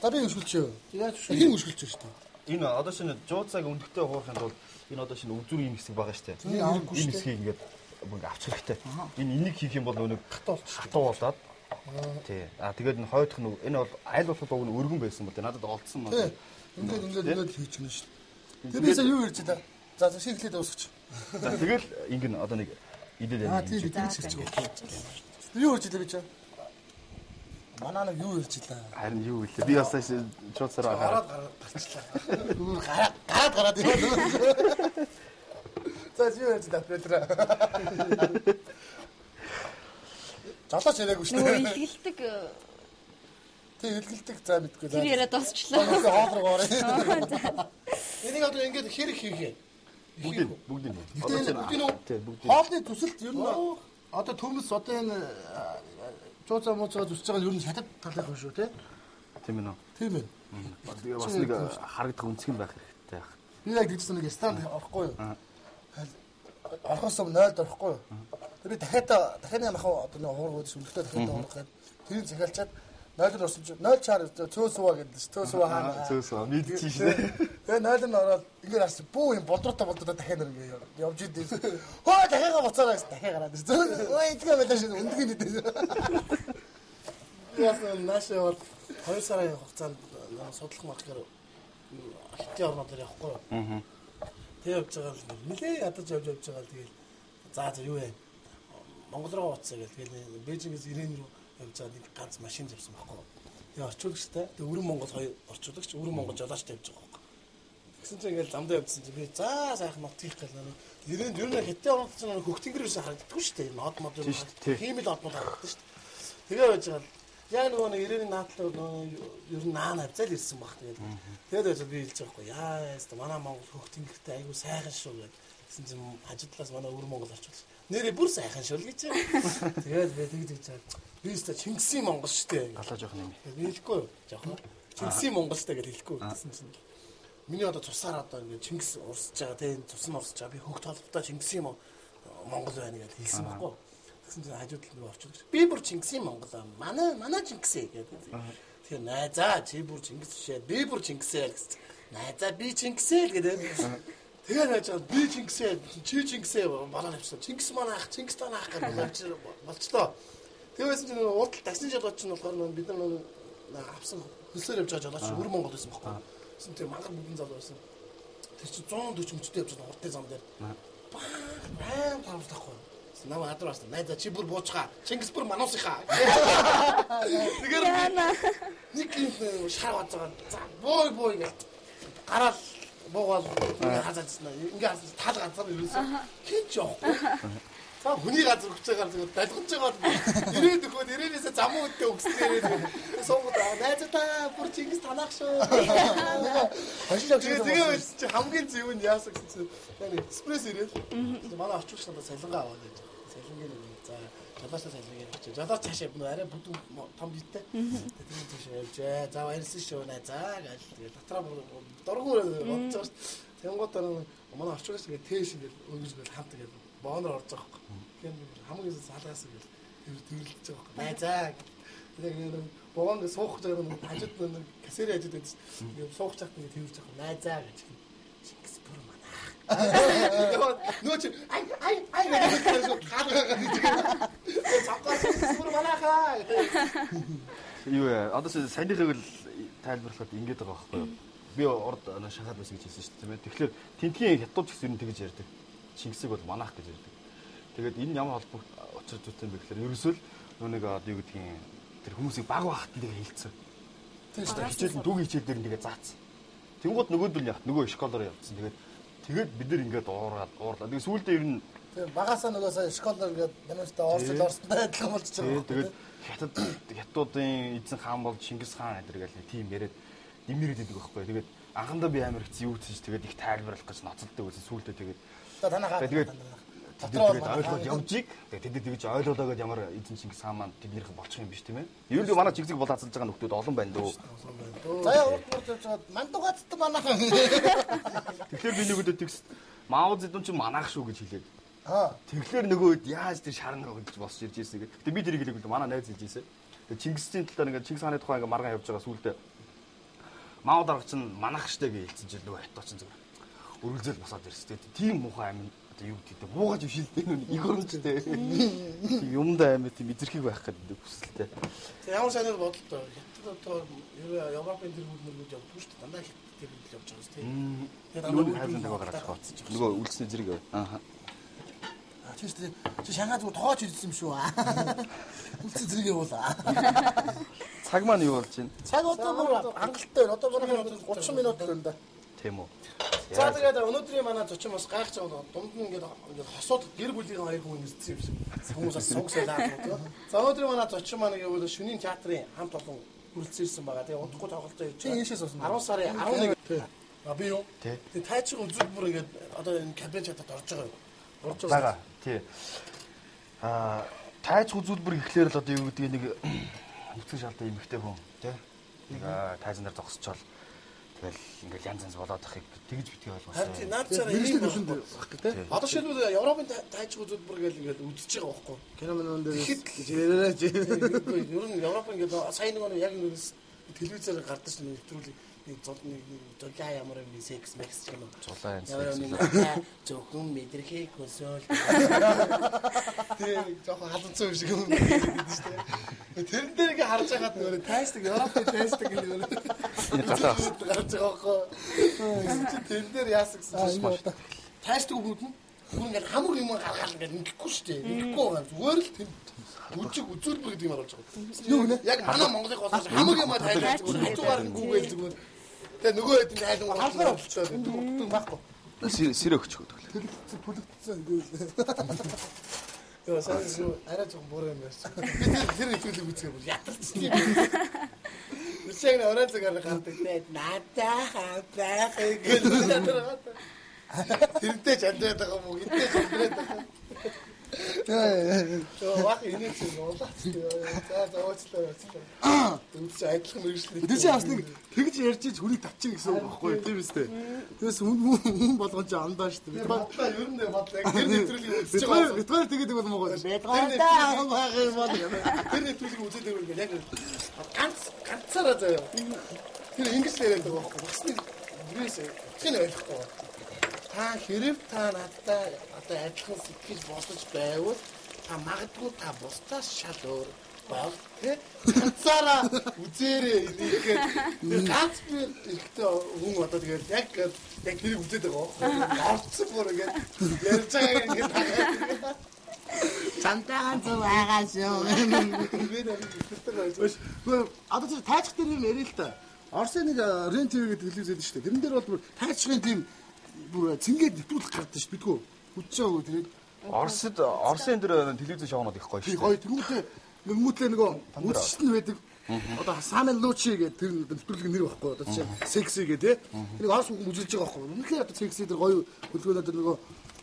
За би өшгөлчөө. Яаж өшгөл? Хин өшгөлчөө шүү дээ. Энэ одоо шинэ жууцааг өндөгтэй хуурахын тулд Энэ одоо шинэ өвзөр ийм хэсэг байгаа шүү дээ. Энэ хэсгийг ингээд авчих хэрэгтэй. Энэ энийг хийх юм бол нөгөө нэг хатуу болоод тий. А тэгээд энэ хойдох нь энэ бол аль болох уг нь өргөн байсан бол надад олдсон маа. Ингээд ингээд ингээд хийчихнэ шүү дээ. Тэр бисаа юу ярьж байгаа? За за шийдлээ дуусгач. За тэгэл ингэн одоо нэг идэл яа. Тийм тэгж хийчих. Юу ярьж илээ би чаа? Манай нэг юу ярьж илээ? Харин юу илээ? Би бас чууцаар гараад гарчлаа. Гараад гараад яваа. За юу ярьж илээ Петр? Жолооч яриаггүй шүү дээ. Нөгөө илгэлдэг. Тэг илгэлдэг за мэдгүй. Тэр яриа дуусчлаа. Хоол руу орё. Энийг одоо ингээд хэрэг хийх юм. Бүгдийг. Бүгдийг үү? Хоолны төсөлт ер нь одоо төмөс одоо энэ чууцаа мууцаа зүсэж байгаа нь ер нь хятад талынх юм шүү тий. Тийм ээ. Тийм ээ. Тэгээ бас нэг харагдах өнцөг нь байх хэрэгтэй байх. Би яг тэгжсэн нэг ресторанд орохгүй юу? Орохоос өмнө 0-д орохгүй юу? Тэр би дахиад дахианы махан одоо нэг хуургууд шүлгтээ дахиад орох гээд тэрийг захиалчаад 0-д орсон чинь 0 чаар цөө сууа гэдэг чинь цөө сууа хаана цөө сууа мэдчихсэн шүү дээ. Тэгээ 0-д ороод ингээд харсан бүү юм болдруута болдруута дахиад нэр ингээд явж идэв. Хөө дахиагаа буцаараа гэсэн дахиад гараад ирсэн. Өө идгээ байлаа шүү өндгийн идэв. Яасан наашаа бол 2 сарын хугацаанд судлах маркаар хятадын орнуудаар явахгүй юу? Аа. Тэгээ явж байгаа л нилээ ядаж явж байгаа л тэгэл за за юу вэ? Монгол руу уцаа гэл тэгэл Бээжингээс Ирэн рүү явж байгаа нэг ганц машин завсан байхгүй. Тэгээ орчуулагчтай. Тэгээ өрөн Монгол хоёр орчуулагч, өрөн Монгол жолоочтой явж байгаа байхгүй. Тэгсэн чинь ингээл замдаа явжсэн чинь би за сайхан нутгийх гэл нэг Ирэнд ер нь хятадын орнууд чинь хөх тэнгэр биш харагддаггүй шүү дээ. Нод мод юм. Тийм л одмод харагддаг шүү дээ. Тэгээ байж байгаа яг нөгөө нэг Ирэний наадлаа нөгөө ер нь наан авцаал ирсэн баг тэгэл. Тэгээд байж би хэлж байгаа байхгүй. Яа яста манай Монгол хөх тэнгэртэй айгүй сайхан шүү гэл. Тэгсэн чинь хажуу талаас манай өвөр Монгол орчуулж. Нэрээ бүр сайхан шүү л гэж. Тэгээд би тэгж тэгж би өстө Чингисийн Монгол шүү дээ. Галаа жоох юм. Би хэлэхгүй юу? Жоох. Чингисийн Монгол шүү дээ гэж хэлэхгүй гэсэн чинь. Миний одоо цусаар одоо ингээд Чингис урсж байгаа тийм цус нь урсж байгаа. Би хөх толботой Чингисийн Монгол байна гэж хэлсэн байхгүй. Тэгсэн чинь хажуу талд нөгөө орчуулж. Би бүр Чингисийн Монгол аа. Манай Чингис ээ гэдэг. Тэгэхээр найзаа чи бүр Чингис биш ээ. Би бүр Чингис ээ гэсэн. Найзаа би Чингис ээ л гэдэг. Тэгээд байж байгаа би Чингис ээ, чи Чингис ээ болоо явчихсан. Чингис манай ах, Чингис тань ах гэж болчлоо. Тэгвэсэн чинь нөгөө урд таксин жолооч нь болохоор бид нар авсан хөлсөөр явж байгаа жолооч өр Монгол байсан байхгүй. Тэгсэн чинь мангар бүдэн залуу байсан. Тэр чинь 140 мөчтэй явж байгаа урдын зам дээр. Баа аим тарамслахгүй. Нам хадраа бас найзаа чи бүр буучгаа. Чингис бүр мануусынхаа. Тэгэхээр нэг юм шар гоцоо. За бой бой гэж гараал буугаал хазаажсан. Ингээ хасан тал ганцаар ерөөсөө хин ч явахгүй. За хүний газар хүч байгаа зүгээр далгаж байгаа ирээд өгөөд ирээнээсээ замуу өдөө өгснээр суугаад найзаа бүр Чингис танаах шүү. Хошин жагш. Тэгээ чи хамгийн зөв нь яасан гэсэн чинь яг экспресс ирээд манай орчуулагч надад салингаа аваад байж. Салингийн нэг за жолоочтой салингийн нэг чи жолооч цаашаа явна арай бүдүүн том биетэй. Тэр цаашаа явжээ. За баярлсан шүү найзаа гэж тэгэл дотроо дургу бодож байгаа шүү. Тэнгуудаа манай орчуулагч ингээд тээш ингээд өнгөж ингээл хамт ингээд боонор орж байгаа байхгүй. Тэгэхээр хамгийн салгаас ингээл тэрвэрлэж байгаа байхгүй. Найзаа тэгээ нэг богоон ингээд суух гэж байгаа нэг хажууд нэг кассерийн хажууд байдаг. Ингээд суух чахт ингээд тэрвэрлэж байгаа. Найзаа гэж Чингис бүр манах. Нөө чи ай ай ай гэж хаалгаа гэж. Цавгаас бүр манахаа. Юу вэ? Одоо саяныхыг л тайлбарлахад ингэж байгаа байхгүй юу? Би урд Шанхайд байсан гэж хэлсэн шүү дээ, тийм ээ. Тэгэхээр тентгийн хятадууд ч гэсэн ер нь тэгж ярьдаг. Чингисийг бол манах гэж ярьдаг. Тэгээд энэ ямар холбоо учир зүйтэй юм бэ гэхээр ерөөсөө л нөө нэг одоо юу гэдгийг тэр хүмүүсийг баг багт нь тэгээ хилцсэн. Тийм шүү дээ. Хичээл дүүгийн хичээл дээр нь тэгээ заацсан. Тэнгууд нөгөөдөл нь яг нөгөө школоор явцсан. Тэгээд бид нэр ингээд уураад уурлаа. Тэгээд сүүлдээ ер нь тийм багасаа нөгөө сая школоор ингээд манайштай Оросд Оростой адилхан болж байгаа. Тэгээд хятад хятадуудын эзэн хаан бол Чингис хаан гэдэг гэл тийм яриад дэмэрээд идэг байхгүй. Тэгээд анхандаа би амар хэцүү юу гэсэн чи тэгээд их тайлбарлах гэж ноцолдог байсан. Сүүлдээ тэгээд танаа тэгээд тэгээд ойлгоод явжиг. Тэгээд тэд тэгж ойлгоолоо гэдээ ямар эзэн Чингис хаан маань тэднийх болчих юм биш тийм ээ. Ер нь манай Чингисийг бол хазалж байгаа нөхдүүд олон байна дөө. За яа урд урд явж байгаад мандугацтай манайхан. Тэгэхээр би нэг өдөр тэгс Мао Цзэдун чи манаах шүү гэж хэлээд. Аа. Тэгэхээр нөгөө үед яаж тэр шарна гэж босч ирж ирсэн гэх. Гэтэ би тэрийг хэлээгүй л манай найз хэлж ирсэн. Тэгээд Чингисийн талаар ингээд Чингис хааны тухай ингээд маргаан явж байгаа сүүлдээ Мао дарга чинь манаах штэ гэж хэлсэн чинь нөгөө хятад чинь зүгээр. Өргөлзөл босоод ирсэн. Тийм муухай амин одоо юу гэдэг вэ? Буугаж өвшилтэй нүг их оромжтой. Тийм юмдаа амин тийм эзэрхийг байх гэдэг хүсэлтэй. Тэг ямар сайн бодолтой. Хятад одоо Европын тэргүүд мөргүүд явдгүй шүү дээ. Дандаа хятад тэргүүд явж байгаа шүү дээ. Тэгээ дандаа хайлан тагаа гаргах байх. Нөгөө үлдсний зэрэг. Аа. Чи шүү дээ. Чи Шанхай зүгээр тоож идсэн юм шүү. Үлдсэн зэрэг явуулаа. Цаг маань юу болж байна? Цаг одоо бүр хангалттай байна. Одоо манай 30 минут байна да. Тийм үү. За тэгээд өнөөдрийн манай зочин бас гайхаж байгаа. Дунд нь ингээд хосууд гэр бүлийн хоёр хүн ирсэн юм шиг. Хүмүүс бас суг солиад тийм. За өнөөдрийн манай зочин маань гэвэл шөнийн театрын хамт олон хүрэлцэн ирсэн байгаа. Тэгээ удахгүй тоглолтоо хийж Чи ийшээс болсон. 10 сарын 11. А би юу? Тий. Тэгээ тайчиг үзүүлбэр ингээд одоо энэ кампайн чатад орж байгаа юу? Орж байгаа. Бага. Тий. Аа тайц үзүүлбэр гэхлээр л одоо юу гэдгийг нэг нүцгэн шалтай эмэгтэй хүн тий. Нэг тайзан дээр зогсчоол тэгэл ингээл янз янз болоод ахыг тэгж битгий Харин ойлгосон. наад цаараа Мэргэжлийн ийм төвшөнд байх гэх тээ. Одоо жишээлбэл Европын тайчиг үзүүлбэр гэл ингээд үзэж байгаа байхгүй юу? Кино мөн дээр Тэгэхэд гэж яриараа чи. Үгүй ер нь Европ ингээд сайн нэг яг нэг телевизээр гардаг шин нэвтрүүлэг нэг зул нэг зулаа ямар юм секс мэкс ч юм уу. Зулаа юм Ямар секс. нэг зөвхөн мэдрэхийг хүсвэл. Тэгээ жоохон халанцсан юм шиг юм гэдэг шүү дээ. Тэрэн дээр ингээ харж байгаад нөгөө тайстаг Европын тайстаг гэдэг нөгөө Энэ гадаа бас. гарч байгаа байхгүй. Тэгсэн чинь тэрэн дээр яасан гэсэн чинь тайстаг хүмүүс нь бүр ингээд хамаг юм гаргаал ингээд ингэхгүй шүү дээ. Ингэхгүй байгаа. Зүгээр л тэр бүжиг үзүүлбэр гэдэг юм оруулж байгаа. Юу гэнэ? Яг манай Монголын голоос хамаг юм тайлбар зүгээр хажуугаар нь гүгээл зүгээр. Тэгээ нөгөө хэд нь айлан Халгаар болчихсон. Энд байхгүй. Сэрэ өгч өгдөг. Төлөгдсөн, пүлэгдсэн гэвэл. Яа сайн шүү арай жоохон буруу юм ярьсан. Би тэр нэвтрүүлэг үзэхээр бүр ятарчсан юм. Үсэг нь орой цагаар гардаг те. Надаа хаа байх гэж ядаргаад. Тэрнтэй ч амьдраад байгаа юм уу? Энтэй ч амьдраад байгаа. Йоо вах инээ чи уулаач. За за уучлаа уучлаа. Үгүй адилхан мэрэгжил. Тэр чинь бас нэг тэгж ярьж иж хүнийг тавчих гэсэн үг байхгүй юу? Тийм үстэй. Тэгээс хүн болгон чи андаа шүү дээ. Бодлоо ер нь бодлоо. Яг тэр нэвтрүүлгийг үзэж байгаа. Бид хоёр тэгээд бол муу. Бедгондаа байх юм бол. Тэр нэвтрүүлгийг үзээд байвал ингээд яг ганц ганцаараа заяа. Тэр ингэж л яриад байгаа байхгүй. Бас нэг юус утгыг нь ойлгохгүй байна. Та хэрэг та надтай одоо адилхан сэтгэж бодож байвал та магадгүй та бусдаас шал өөр бол тэ ганцаараа үзээрэй энийг тэр ганц би эрэгтэй хүн одоо тэгээд яг яг тэрийг үзээд байгаа байхгүй. Орцсон бүр ингээд ярьж байгааг ингээд дагаад Чамтайхан зүг байгаа шүү. би нэг эрэгтэй байж Үгүй одоо тэр тайчих дээр юм яриа л та. Орсын нэг Рен ТV гэдэг телевиз байдаг шүү дээ. Тэрэн дээр бол бүр тайчхын тийм бүр цэнгээд нэвтрүүлэг гардаг шүү дээ. Бидгүү. Үдчихэж байгаагүй тэрийг. Оросд Оросын дээр телевизэн шоунууд их гоё Тий шүү гоё тэнгуүтээ нөгөөтлээ нөгөө үзэгчт нь байдаг. Одоо Самен Лучи гэдэг тэр нэвтрүүлгийн нэр байхгүй одоо жишээ секси гэдэг тий. Тэрийг Орос хүн бүжиглэж байгаа байхгүй. Үнэхээр одоо секси дээр гоё хөдөлгөөнөд нөгөө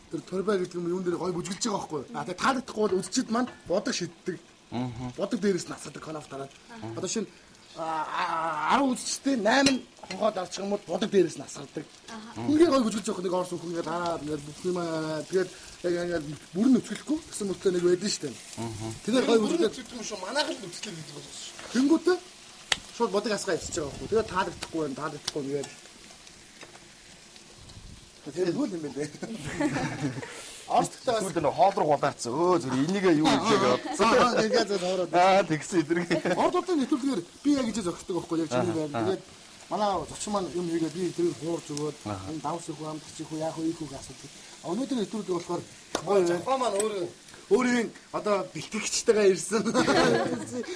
тэр турбай гэдэг юм юун дээр гоё бүжиглэж байгаа байхгүй. А тэгээ таалагдахгүй бол үзэгчд маань бодог шиддэг. Бодог дээрээс нь асаадаг конофтараа. Одоо шинэ 10 үзэгчтэй 8 нь хогоод арчих юм бол бодог дээрээс нь асгардаг. Үнэхээр гоё бүжиглэж байгаа нэг Орос хүн ингээд хараад ингээд бүх юм аа, тэгээд яг ингээд бүрэн нүцгэлэхгүй гэсэн мөртлөө нэг байдэн штэ. Тэгэхээр гоё Бүрэн бүжиглээд нүцгдэг юм шүү. Манайх л нүцгэлээ гэдэг болсон шүү. Тэнгүүтээ шууд бодог асгаа ичиж байгаа байхгүй. Тэгээд таалагдахгүй байна, таалагдахгүй нэгээл. Тэр хөл юм бэ лээ. Оросдогтой бас Сүүлд нөө хоол руу гулаарцсан. Өө зүр энийгээ юу хийлээ гэж бодсон. аа ингээд зөөрөөд. Аа тэгсэн эдэрэг. Ордуудын нэвтрүүлгээр би яг ижиж зогсдог байхгүй яг чиний байр. Тэгээд манай зочин маань юм хийгээд би тэрийг хуурж өгөөд энэ давс их үү, амтч их үү, яах вэ, ийх үү гэж асуудаг. Өнөөдрийн нэвтрүүлэг болохоор гоё байна. Жапон маань өөрөө Өөрийн одоо бэлтгэгчтэйгээ ирсэн.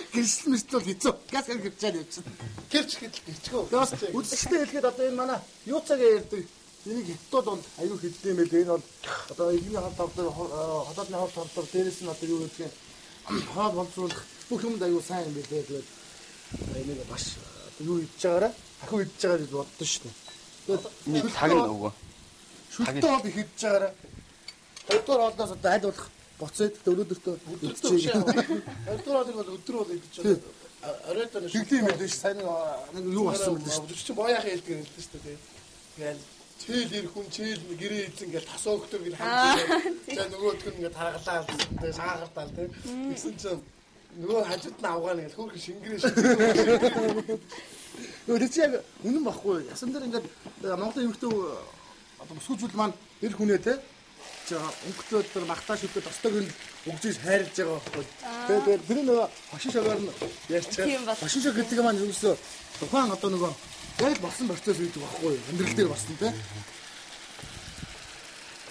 Гэршил мэртэл бол хэцүү. Газ гэр гэрчээд явчихсан. гэрч гэдэл гэрчгөө. Тэгээ бас үзэгчтэй хэлэхэд одоо энэ манай юу цагаа ярьдаг. Энийг хятад бол аюу хэддэг юм байлээ. Энэ бол одоо иргэний хол тавдар холоодны хол тавдар дээрээс нь одоо юу гэдгийг хоол боловсруулах бүх юмд аюу сайн юм байлээ. Тэгээд энийг маш одоо юу идж байгаараа ахиу идж байгаа гэж боддоо шүү дээ. Энэ Тэгээд цаг нь өгөө. шүлтээ бол их идж байгаараа. Хоёрдугаар хоолноос одоо аль болох буцаад өнөөдөртөө Өдөртөө биш аа. Хоёрдугаар хоолыг бол өдөр бол идэж байгаа. Оройд нь Тэгдэм юм байлээ ш. Сайн нэг юу болсон юм лээ ш. Чи бояхын хэлдэг хэлдэг шүү дээ. Тэгэл чээл ир хүн чээл гэрээ эзэн ингээл тас өгтөр гэл хамт. За нөгөөдг нь ингээд таргалаа тэгээ саагартаал тий. Тэгсэн чинь нөгөө хажууд нь авгаана гэл хөөрхөн шингэрээ шүү. Нөгөө тэр чи яг үнэн баггүй. Ясан дээр ингээд Монголын эмэгтэй Одоо бүсгүй зүйл маань эр хүнээ те өнгөтэй өдөр махтаа шүлтэй тостог нь өгжиж хайрлаж байгаа байхгүй. Тэгээд тэр нөгөө хошин шогаар нь ярьж байгаа. Хошин шог гэдэг маань ерөөсөө тухайн одоо нөгөө яг л болсон процесс үйдэг байхгүй. Амьдрал дээр болсон те.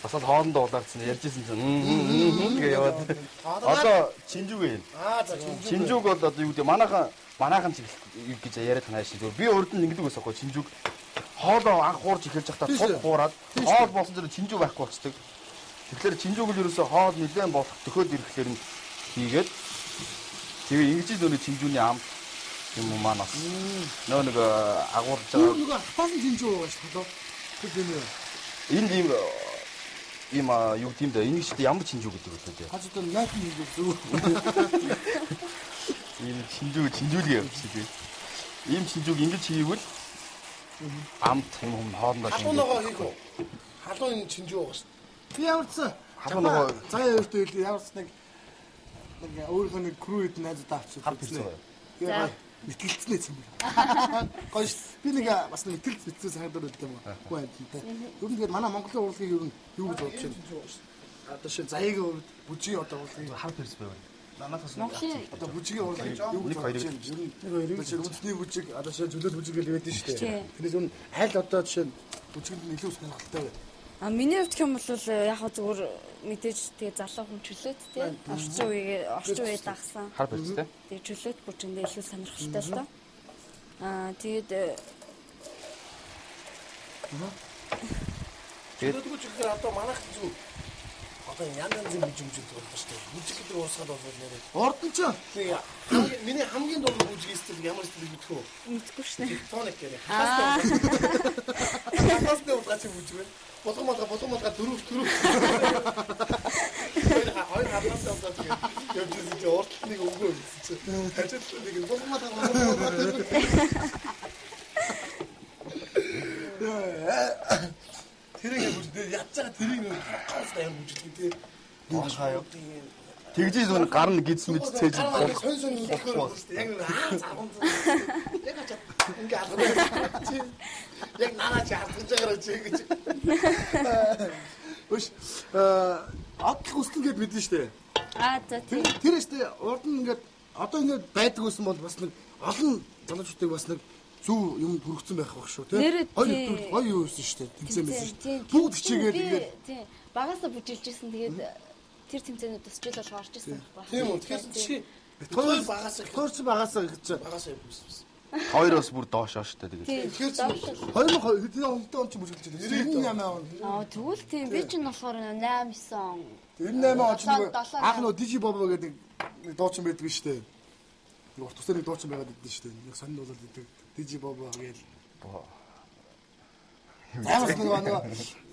Бас л хоорондоо улаацсан ярьжсэн чинь тэгээ яваад. Одоо чинжүүг юм. Аа за чинжүүг. Чинжүүг бол одоо юу гэдэг манайхан гэж яриад танааш зүгээр. Би урд нь ингэдэг байсан байхгүй чинжүүг. Хоолоо анх хуурж эхэлж байхдаа цуг хуураад хоол болсон зэрэг чинжүү байхгүй болцдог. Тэгэхээр чинжүүг л ерөөсөө хоол нэлээд болох төхөөд ирэхлээр нь хийгээд тэгээ ингэж л нөгөө чинжүүний амт юм уу маань бас нөө нэг агуулж байгаа. Нөгөө хатаасан чинжүү байгаа шүү дээ. Тэр тийм үү. Энэ ийм юу тийм дээ. Энийг ч ямар чинжүү гэдэг вэ дээ. Хаж одоо найтан чинжүү зүг. Ийм чинжүү чинжүүлгээ явчих дээ. Ийм чинжүүг ингэж хийвэл амт юм хүм хоорондоо халуун ногоо хийх үү? Халуун чинжүү байгаа шүү. Би ямар ч халуун ногоо заяа өөртөө хэлээ ямар ч нэг өөрийнхөө нэг крүү хэд найзуудаа авчиж үзсэн. Тэгээ мэтгэлцнэ юм. Гоё ш. Би нэг бас нэг мэтгэлц битсэн санагдаад байдаг юм аа. Хүн амьтантай. Ер нь тэгээд манай Монголын урлагийг ер нь юу гэж бодож байна? Одоо шинэ заяагийн хувьд бүжгийн одоо урлагийг хар перс байв. Надаас одоо бүжгийн урлагийг юу гэж бодож байна? Ер нь нэг үндэсний бүжиг одоо шинэ чөлөөлт бүжиг гэж байдаг шүү дээ. Тэрнээс ер нь аль одоо жишээ нь бүжигэнд нь илүү сонирхолтой вэ? А миний хувьд гэх юм бол яг хөө зүгээр мэдээж тэгээ залуу хүн чөлөөт тий орчин үеийг орчин үеэ дагсан. Хар барьцтай. Тэгээ чөлөөт бүжиндээ илүү сонирхолтой л доо. Аа тэгээд чөлөөт бүжиг гэхээр одоо манайх зүг одоо янз янзын бүжиг бүжиг болдог шүү дээ. Бүжиг гэдэг уусгаад бол нэрээ. Урд нь ч миний хамгийн дуртай бүжиг стил ямар стил мэдэх үү? Мэдэхгүй шнэ. Тектоник гэх. Хастай улгаач бүжиг байна. Болгон молго дөрөв. Хоёр хатаастай улгаач явж ирсэн чи урд нэг өнгөө гэсэн чи. Хажууд нэг болгон молго дөрөв. Тэрийг бүжиг ядж байгаа тэрийг нэг гавс аян бүжиглэх тий. Хаа юу? Тэгжиж зүүн гар нь гиз мэд цээж болох. Сон сон болохоор шүү дээ. Яг нэг зарган. Яг ачаад ингээ алгах. Чи яг нараа чи алгаж байгаараа чи гэж. Өш одлох үслэн гэд мэдэн шүү дээ. Аа за тий. Тэр шүү дээ. Урд нь ингээд одоо ингээд байдаг байсан бол бас нэг олон залуучуудыг бас нэг зөв юм хүргэсэн байх байх шүү тий. Гоё гоё юу байсан шүү дээ. Тэмцээн байсан шүү дээ. Бүгд хичээгээд ингээд тий. Багасаа бүжилжсэн тэгээд тэр тэмцээнүүд бас жил болго орж ирсэн байхгүй. Тийм үү. Тэгэхээр чи хоёр багасаа хоёр ч багасаа гэж багасаа явсан. Хоёроос бүр доошоо шүү дээ. Тэгээд тэгэхээр 2002 хэдэн он ч бүжиглж байна. 98 он. Аа тэгвэл тийм би чинь болохоор 8 9 он. 98 он ч нэг анх нөгөө Дижи Бобо гэдэг нэг дуучин байдаг шүү дээ. Нэг урт усны дуучин байгаад идэв шүү дээ. Нэг сонин болоод идэв. Дижи Бобо гээл. Амар нөгөө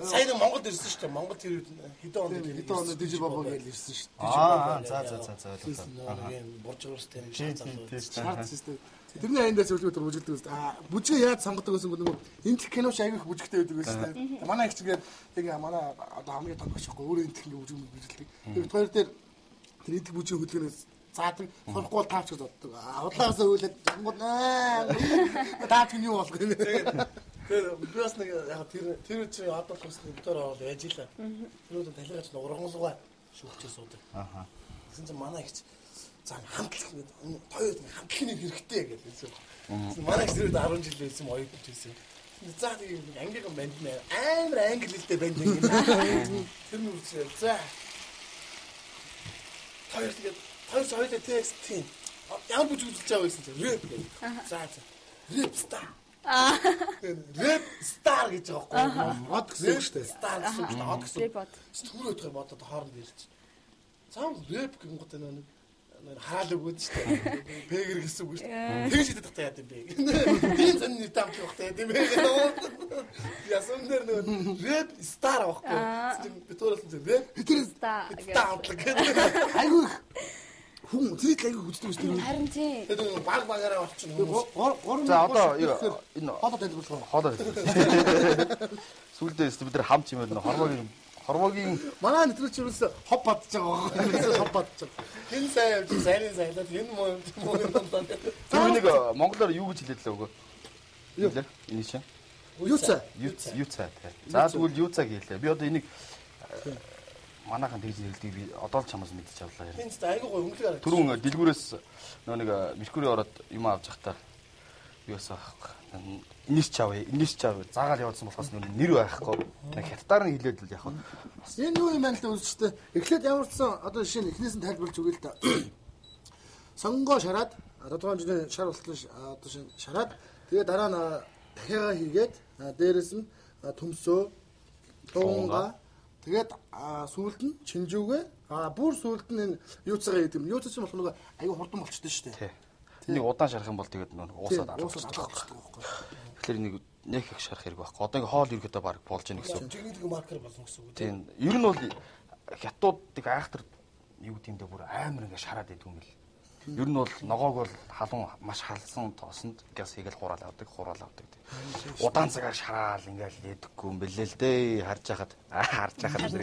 сая нэг Монголд ирсэн шүү дээ. Монгол тэр үед хэдэн онд хэдэн онд Дижи Бобо гээл ирсэн шүү дээ. Аа за за за за ойлголоо. Нэг юм бурж урстай нэг шар залуу. Шар шүү дээ. Тэрний аяндаас өлгөө төр бүжигдэг байсан. Аа бүжгээ яаж сонгодог байсан бэ? Нөгөө энтх киноч аягүй их бүжигтэй байдаг байсан шүү дээ. Манай их чигээр яг манай одоо хамгийн том багш байхгүй өөрөө энтх ингээ бүжиг бүжиглдэг. Тэр бит хоёр дээр тэр энтх бүжгийн хөдөлгөөнөөс заадаг сурахгүй бол таач гэж боддог. Худлаагаас өөлөд жангууд таач нь юу болох юм бэ? Тэгээд би бас нэг яг тэр чинь одоо л бас нэг дээр ороод яаж илаа. Тэр үед талигач ургамлуугаа шүүхчээ суудаг. Аха. Тэгсэн чинь манай ихч за хамтлах гэдэг хоёр хамтлах нэг хэрэгтэй гэж хэлсэн. Манай их тэр үед 10 жил байсан оюутан байсан. За нэг ангийнхан банд нэ амар англи хэлтэй банд юм. Тэр нь үсээ. За. Хоёр тэгээд хоёр хоёулаа текст тийм. Ямар бүжиг үзүүлж байгаа байсан чинь рэп гэж. За за. Рэп стар. Рэп стар гэж байгаа байхгүй. Од гэсэн үг шүү дээ. Стар гэсэн үг шүү дээ. Од гэсэн. Рэп од. Түр өдгөр бодоод хооронд ирж. Заавал рэп гингууд нэг хараал өгөөд шүү дээ. Пэгэр гэсэн үг шүү дээ. Тэгж идэх тахта яа гэм бэ. Тийм зэн нэртэй амт явах та яа гэм бэ. Ясан дээр нэг рэп стар байхгүй. Би тууралсан чинь рэп тэр стар амтлаг гэдэг. Айгүй их хүн тэрийг айгүй хүчдэг шүү дээ. Харин тийм. Тэгээд баг багаараа болчихно хүмүүс. Гурван За одоо энэ хоолой тайлбарлах. Хоолой тайлбарлах. Сүүлдээ бид нар хамт юм байна. Хорвоогийн манай нэвтрүүлч ерөөсө хоб бадж байгаа байхгүй. Хоб бадж байгаа. Хэн сайн явж сайнын сайлаад энэ муу юм муу юм даа. Тэр нэг монголоор юу гэж хэлээд лээ өгөө. Юу лээ? Энэ чинь. Юуцаа. Юуцаа тий. За тэгвэл юуцаа гэлээ. Би одоо энийг манайхан тэгж нэрлэдэг би одоо л чамаас мэдчих авлаа. Энэ ч айгүй гоё өнгөлөг харагдаж. Түрүүн дэлгүүрээс нөө нэг Меркури ороод юм авч явахдаа юу яасан аахгүй. Энэс чавъя, энэс чавъя. Заагаал явуулсан болохоос нөө нэр байхгүй. Нэг хятадаар нь хэлээд л яг бас. Энэ юу юм бэ л дээ үзэгчтэй. Эхлээд ямар ч сан одоо жишээ нь эхнээс нь тайлбарлаж өгье л да. Сонгоо шараад тодорхой хэмжээний шар болтол одоо шинэ шараад тэгээ дараа нь дахиагаа хийгээд дээрэс нь төмсөө туунга тэгээд сүүлд нь чинжүүгээ бүр сүүлд нь энэ юуцгаа хийдэг юм. Юуцаа чинь болох нөгөө аюу хурдан болчихдээ шүү дээ. Энийг удаан шарах юм бол тэгээд нөгөө уусаад алга болчихдог байхгүй. Тэгэхээр энийг нэх их шарах хэрэг байхгүй. Одоо ингээ хоол ерөөдөө баг болж ийн гэсэн үг. Жигнэлэг маркер болно гэсэн үг. Тийм. Ер нь бол хятадуудыг айхтар юу гэдэг юм бэ бүр амар ингээ шараад идэв юм бэл. Ер нь бол ногоог бол халуун маш халсан тоосонд газ хийгээл хураал авдаг, хураал авдаг. Удаан цагаар шараал ингээл идэхгүй юм бэлээ л дээ. Харж хахад харж хахад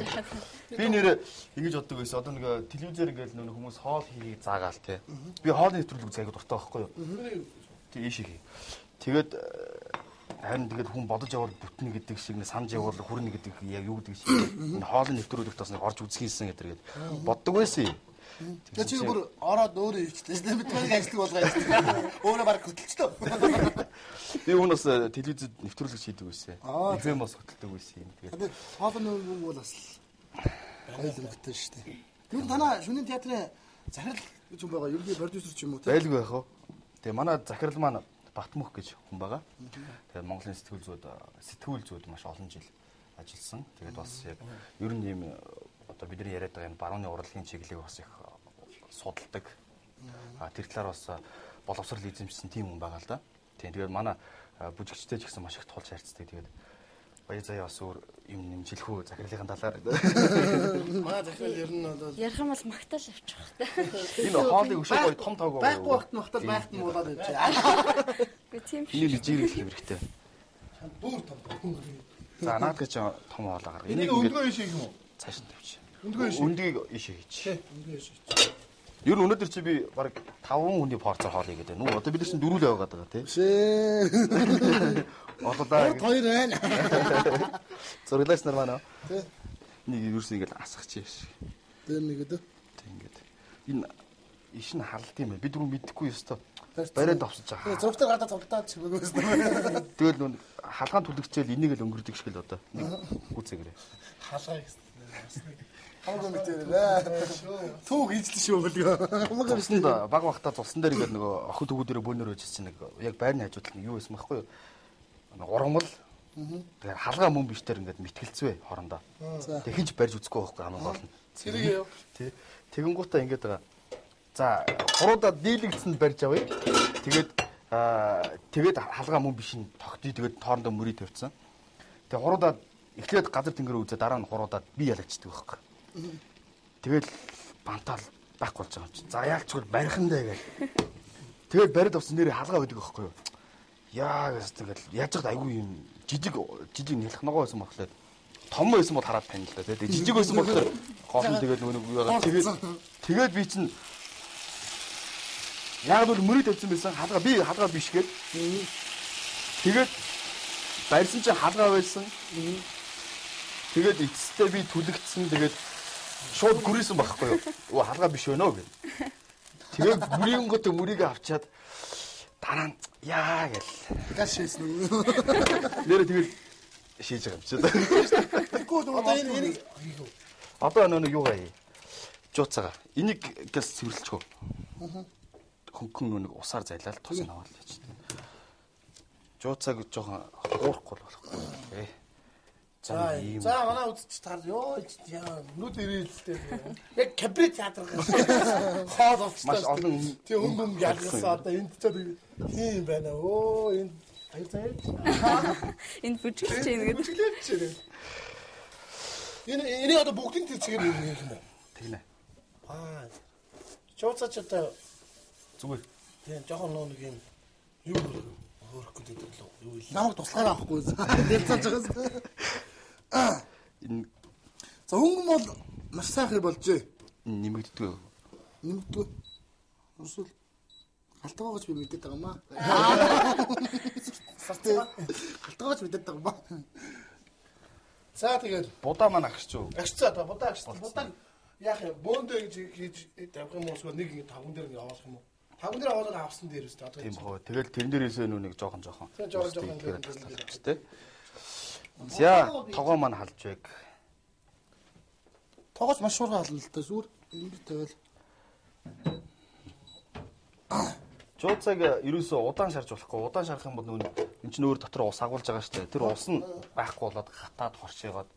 би нэр ингэж боддог байсан. Одоо нэг телевизээр ингээл нөх хүмүүс хоол хийхийг заагаал те. Би хоолны нэвтрүүлэг үзэх аягүй дуртай байхгүй юу? Тэг ийш хий. Тэгээд харин тэгээд хүн бодож явбал бүтнэ гэдэг шиг нэг санаж явбал хүрнэ гэдэг яг юу гэдэг шиг энэ хоолны нэвтрүүлэгт бас нэг орж үзэх юмсан гэдэг боддог байсан юм. Тэгээ чи бүр ороод өөрөө хийчихлээ. Бид нарыг ажиллаг болгоо ажиллаг. Өөрөө баг хөтөлчлөө. Би өмнө бас телевизэд нэвтрүүлэг хийдэг байсан. FM бас хөтэлдэг байсан юм. Тэгээд хоолны өнгө бол бас гоёл өнгөтэй шүү дээ. Юу танаа шөнийн театрын захирал гэж хүн байгаа. Ерөнхий продюсер ч юм уу те. Байлгүй яах вэ? Тэгээ манай захирал маань Батмөх гэж хүн байгаа. Тэгээд Монголын сэтгүүл зүйд маш олон жил ажилласан. Тэгээд бас яг ер нь ийм одоо бидний яриад байгаа энэ барууны урлагийн чиглэлийг бас их судалдаг. Тэр талаар бас боловсрал эзэмшсэн тийм хүн байгаа л да. Тийм тэгээд манай бүжигчтэй ч гэсэн маш их тулж харьцдаг. Тэгээд баяр заяа бас өөр юм нэмжлэхүү захирлын талаар. Манай захирал ер нь бол ярих юм бол магтаал авчих та. Энэ хоолыг өшөө гоё том тоог байхгүй багт магтаал байхт нь муулаад явчих. Үгүй тийм шүү. Энийг жирэх юм хэрэгтэй. Бүр том. За наад гэж том хоолоо гарга. Энийг өндгөө иш хийх юм уу? Цааш нь тавьчих. Өндгөө иш. Өндгийг иш хийчих. Өндгөө иш хийчих. Ер нь өнөөдөр чи би бараг 5 хүний порцоор хоол хийгээд байна. Нү одоо бид нар чинь дөрүл яваад байгаа тий. Шээ. Ололаа. Хоёр байна. Зураглаач нар маань. Тий. Нэг ерөөс ингээл асах чи яш. Тэр нэг өдөө. Тэг ингээд. Энэ иш нь халалт юм байна. Би дөрөв мэдэхгүй ёстой. Бариад авсаж байгаа. Зургтаар гадаа цогтоод чимээгүй байсан. Тэгэл нүүн халгаан түлэгчээл энийг л өнгөрдөг шиг л одоо. Нэг гүцэгэрээ. Халгаа гэсэн. Бас нэг Хамаагүй мэдэрээ. Түүх хийжлээ шүү бэлгээ. Хамаагүй бисэнд баг багтаа зулсан дээр ингээд нөгөө охид хөвгүүдэрээ бөөнөр байж чинь нэг яг байрны хажууд нь юу байсан байхгүй юу? Ургамал. Тэгэхээр халгаа мөн биш дээр ингээд мэтгэлцвэ хоорондоо. Тэг хинч барьж үзэхгүй байхгүй хамгийн гол нь. Зэрэг юу? Тий. Тэгэнгуутаа ингээд байгаа. За хуруудаа дийлэгдсэнд барьж авъя. Тэгээд тэгээд халгаа мөн биш нь тогтъё. Тэгээд хоорондоо мөрий тавьсан. Тэгээд хуруудаа эхлээд газар тэнгэр үзээ дараа нь хуруудаад би ялагдчихдаг байхгүй. Тэгэл бантаал байхгүй болж байгаа юм чинь. За яалчгүй барих нь дээ гэл. Тэгээд бариад авсан нэрээ халгаа байдаг байхгүй юу? Яа гэсэн тэгэл яаж яхад айгүй юм жижиг жижиг нэлэх ногоо байсан болохоор том байсан бол хараад тань л да. Тэгээд жижиг байсан болохоор гол нь тэгэл нөгөө нэг юу яагаад тэгээд тэгээд би чинь яг бол мөрөд тавьсан байсан халгаа би халгаа биш гээд тэгээд барьсан чинь халгаа байсан. Тэгээд эцэстээ би түлэгдсэн тэгээд шууд гүрийсэн байхгүй юу? Өө халгаа биш вэ нөө гэх. Тэгээд гүрийнгөт мөрийг авчаад дараа нь яа гэл. Гал шээсэн үү? Нэрээ тэгэл шийж байгаа юм чи. Тэгэхгүй одоо энэ энийг Одоо нөө нэг юугаа хий. Жууцаага. Энийг газ цэвэрлэчихв. Хөнгөн нөө нэг усаар зайлаад тос нь аваад л чи. Жууцааг жоохон хуурахгүй болохгүй. Ээ. За за манай үзэгч таар ёо яа нүд ирээлтэй. Яг кабре театр гэсэн. Хоол болчихсон. Маш олон тий өнгө өнгө ялгасан одоо энд ч тийм байна. Өө энд аяр заяа. Энд бүжиглэж байна гэдэг. Бүжиглэж байна. Энэ энийг одоо бүгдийн тэр чигээр юм юм уу? Тэгнэ. Аа. Чууцаач одоо зүгээр. Тийм жоохон нөө нэг юм юу хөөрөх гэдэг лөө юу вэ? Намайг туслахаар авахгүй. Дэлцэж байгаас. Энэ За өнгөн бол маш сайхан болжээ. Нэмэгддэг. Нэмэгддэг. Эсвэл алтгаа гэж би мэдээд байгаа маа. Сарцсан. Галтгооч мэдээд байгаа юм ба. За тэгээд Будаа маань агшч юу? агшцаа та будаа агшсан. Будаа яах юм? Бөөндөө гэж хийж тавих юм уу? Эсвэл нэг ингэ тавган дээр ингэ явуулах юм уу? Тавган дээр аваад авсан дээр үстэй. Одоо Тийм хөө. Тэгэл тэрэн дээрээсээ нүү нэг жоохон жоохон. Тийм, жоохон жоохон тэгэхээр ингээд таслах тий. За тогоо маань халж байг. Тогооч маш шуурга хална л да. Сүр ингэ тавиал. Жууцаг ерөөсөө удаан шарж болохгүй. Удаан шарах юм бол нүүн эн чинь өөр дотор ус агуулж байгаа шүү дээ. Тэр ус нь байхгүй болоод хатаад хоршоогоод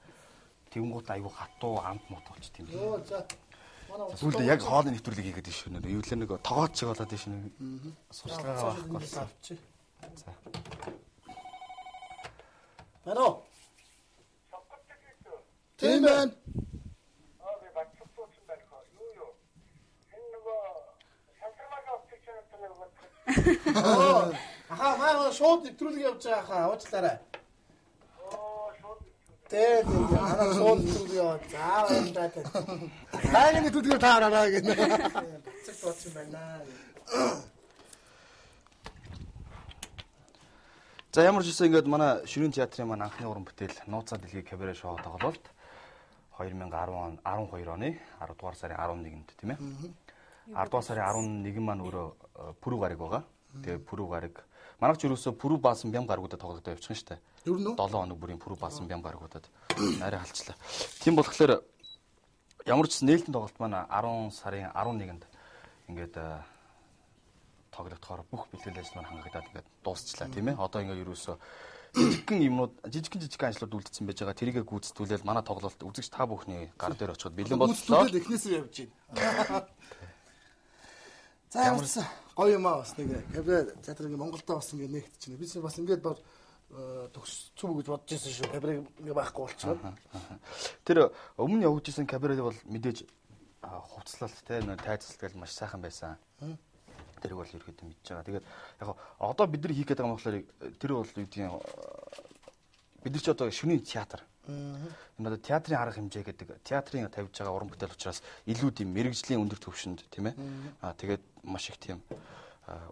тэнгуут айгүй хатуу амт мут болчих тийм. Йоо за. Манай Сүүлдээ яг хоолны нэвтрүүлэг хийгээд байна шүү нэр. Юу л нэг тогооч шиг болоод байна шүү. Сурчлагаа байхгүй болсон. авчи. За. Байна уу? Тийм байна. Аа би бацсан байна хаа. Юу юу. Энэ нөгөө шантармагийн офис чанартай нэг Оо. Ахаа маа шууд нэвтрүүлэг явж байгаа хаа. Уучлаарай. Оо шууд Тэ тэ манай шууд нэвтрүүлэг яваа. За баярлалаа. Тэ. Тайны нэвтрүүлгээр та хараарай гэнэ. Бацаг дуусан байна. За ямар ч үсэн ингээд манай ширүүн театрын маань анхны уран бүтээл Нууцаа дэлхий кабаре шоу тоглолт 2010 он 12 оны 10 дугаар сарын 11-нд тийм ээ. 10 дугаар сарын 11 маань өөрөө пүрүү гараг байгаа. Тэгээ пүрүү гараг манайх ч ерөөсөө пүрүү баасан бям гарагуудад тоглогдоо явчих нь штэ. Ер нь үү? 7 хоног бүрийн пүрүү баасан бям гарагуудад нарай халчлаа. Тийм болохоор ямар ч гэсэн нээлтийн тоглолт маань 10 сарын 11-нд ингээд тоглогдохоор бүх бэлтгэл ажил маань хангагдаад ингээд дуусчлаа тийм ээ. Одоо ингээд ерөөсөө жижигхэн юмнууд жижигхэн ажлууд үлдсэн байж байгаа. Тэрийгэ гүйцэтгүүлээл манай тоглолт үзэгч та бүхний гар дээр очиход бэлэн боллоо. Үйлдэл эхнээсээ явж байна. За ямар ч гоё юм аа бас нэг кабаре театр ингээ Монголдо бас ингээ нэгт чинь. Би бас ингээд бод төгсцүү гэж бодож байсан шүү. Кабаре ингээ байхгүй болчиход. Тэр өмнө явуулж исэн кабаре бол мэдээж хувцлалт те нөө тайцлалт гэл маш сайхан байсан. Тэрийг бол ерөөхдөө мэдж байгаа. Тэгээд яг одоо бид нар хийх гээд байгаа юм болохоор тэр бол юу гэдгийг бид нар ч одоо шөнийн театр. Энэ одоо театрын арга хэмжээ гэдэг театрын тавьж байгаа уран бүтээл учраас илүү тийм мэрэгжлийн өндөр түвшинд тийм ээ. Аа тэгээд маш их тийм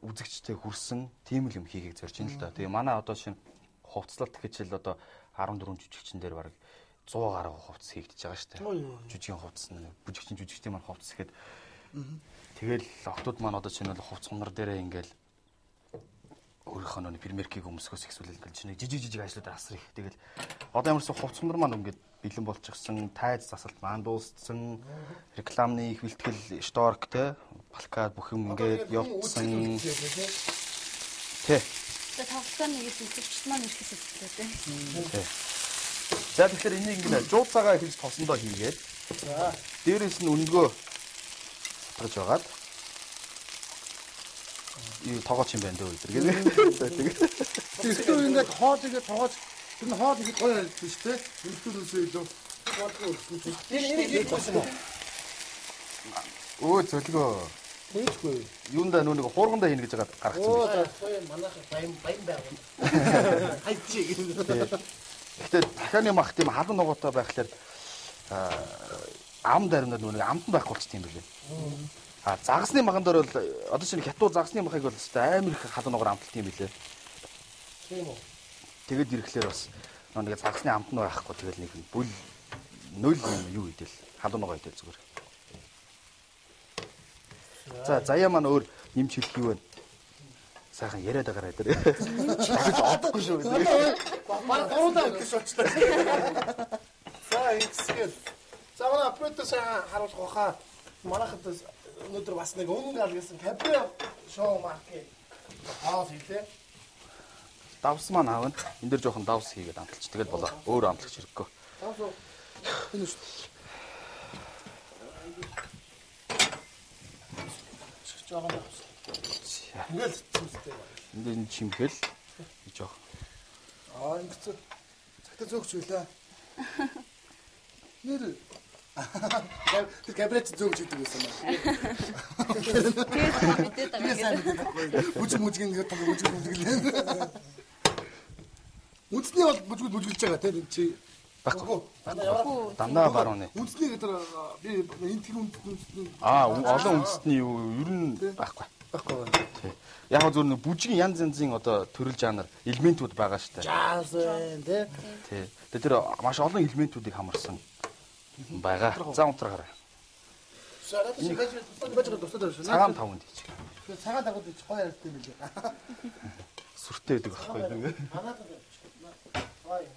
үзэгчтэй хүрсэн тийм л юм хийхийг зорж байна л да. Тэгээ манай одоо шинэ хувцлалт гэхэл одоо 14 жүжигчин дээр бараг 100 гаруй хувцас хийгдэж байгаа шүү дээ. Жүжигийн хувцас нь бүжигчин жүжигчдийн маань хувцас гэхэд тэгэл охтууд маань одоо шинэ бол хувц хунар дээрээ ингээл өөрийнхөө нөө премьеркийг өмсгөөс ихсүүлэл ингээл чинь жижиг жижиг ажлуудаар асар их. Тэгэл одоо ямарсан хувц хунар маань ингээд бэлэн болчихсон, тайз засалт маань дууссан, рекламны их бэлтгэл, шторк те, плакат бүх юм ингээд явцсан. Тэ. Тэгээ тоглолтоор нэг л үзэгчд маань ирэхээс өсөлтөө тий. Тэ. За тэгэхээр энийг ингээд жууцаагаа эхэлж тосондоо хийгээд. За. Дээрээс нь өнгөө сатгаж байгаад юу тогооч юм байна дөө өдр гэнэ. За тэгээд Тэгвэл ингээд хоол ингээд тоогооч тэр нь хоол ингээд гоё харагдсан шүү дээ. Эмэгтэйнээсээ илүү Бодлого өрсөн чинь. Энэ энийг хийхгүй юм уу? Өө зөлгөө. Хийхгүй. Юундаа нөө нэг хуургандаа хийнэ гэж байгаа гаргацсан Оо байна. за соёо манайх баян баян байгуул. Хайчи. Гэхдээ дахианы мах тийм халуун нугаатай байхлаар ам даримнаад нөө нэг амтан байхгүй болчихсон юм билээ. А загасны махан дээр бол одоо шинэ хятад загасны махыг бол өстой амар их халуун нугаар амталт юм билээ. Тийм үү. Тэгэд ирэхлээр бас нөө нэг загасны амт нь байхгүй тэгэл нэг бүл нөл юм юу идэл халуун нугаа идэл зүгээр. За заяа маань өөр нэмж хэлэх юу вэ? Сайхан яриад байгаарай дээр. Дахиж олохгүй шүү. Баг гурван гэж болчлаа. За ингэсгээл. За манай оператор сайхан харуулах баха. Манайхад өнөөдөр бас нэг өмнө гал гэсэн кабре шоу маркет хоол хийлээ. Давс маань аавна. Энд дээр жоохон давс хийгээд амталч. Тэгэл болоо. Өөр амтлагч хэрэггүй. Давс уу? Энэ шүү. Жоохон давс. Ингээл зүстэй. Энд дээр нь чимхэл жоох. Аа ингэсэн. Цагтаа зөөгч байлаа. Нэр Тэр кабарет зөөгч гэдэг байсан байна. Тэгээд сайн мэдээд байгаа Би сайн гэдэг. мэдээд байхгүй. Бүжиг мүжиг ингээд том бүжиг мүжиглээ. Үндэсний бол бүжиг бүжиглж байгаа тийм чи Байхгүй. Үгүй. Дандаа барууны. Үндэсний гэдэг би энэ тэр үндэсний Аа олон үндэстний юу ер нь байхгүй. Байхгүй байна. Тий. Яг гоо зүгээр нэг бүжгийн янз янзын одоо төрөл жанр элементүүд байгаа шүү дээ. Жаз байна тий. Тий. Тэгээ тэр маш олон элементүүдийг хамарсан байгаа. За унтраагаар. За надад шиг байж байж байгаа дурсаад байна шүү. Цагаан тавганд хийчих. Цагаан тавганд хийчих гоё харагдсан юм билээ. Сүртэй байдаг байхгүй юу? Манайд гоё.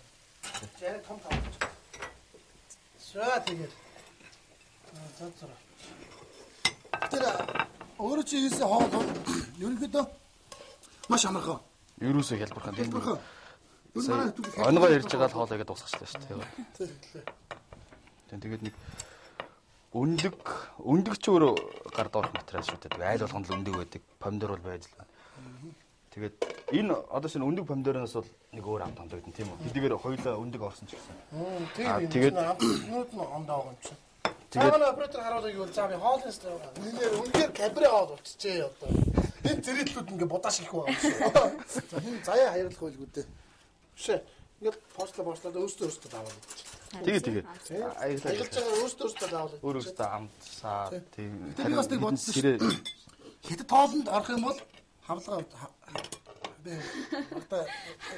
Жари том тавг. За тэгээд. За за. Тэр өөрөө чи хийсэн хоол бол ерөнхийдөө маш амархан. Ерөөсөө хялбархан тийм. Хялбархан. Ер нь манай хүүхдүүд Онгоо ярьж байгаа л хоол игээд дуусгачлаа шүү дээ. Тийм. Тэгээд нэг өндөг ч өөрөө гар доорх материал шүү дээ. Айл болгонд л өндөг байдаг. Помидор бол байж л байна. Тэгээд энэ одоо шинэ өндөг помидороноос бол нэг өөр амт амтагдана тийм үү? Хэдийгээр хоёулаа өндөг орсон ч гэсэн. Тийм юм. Тэгээд амтнууд нь ондоо байгаа юм чинь. Тэгээд манай оператор харуулдаг юу за би хоолны стил байгаа. Нинээ үнэхээр кабре хоол болчихжээ одоо. Энэ зэрэглүүд ингээ будааш их байгаа юм шиг. За хин заяа хаярлах байлгүй дээ. Биш ээ. Ингээд почлоо өөртөө даваад идчих. Тэгээд аяглаа. Аялж байгаа өөртөө даваад. Өөр өөртөө амтсаа тийм. Би бас нэг бодсон шүү. Хятад хоолнд орох юм бол хавлага би одоо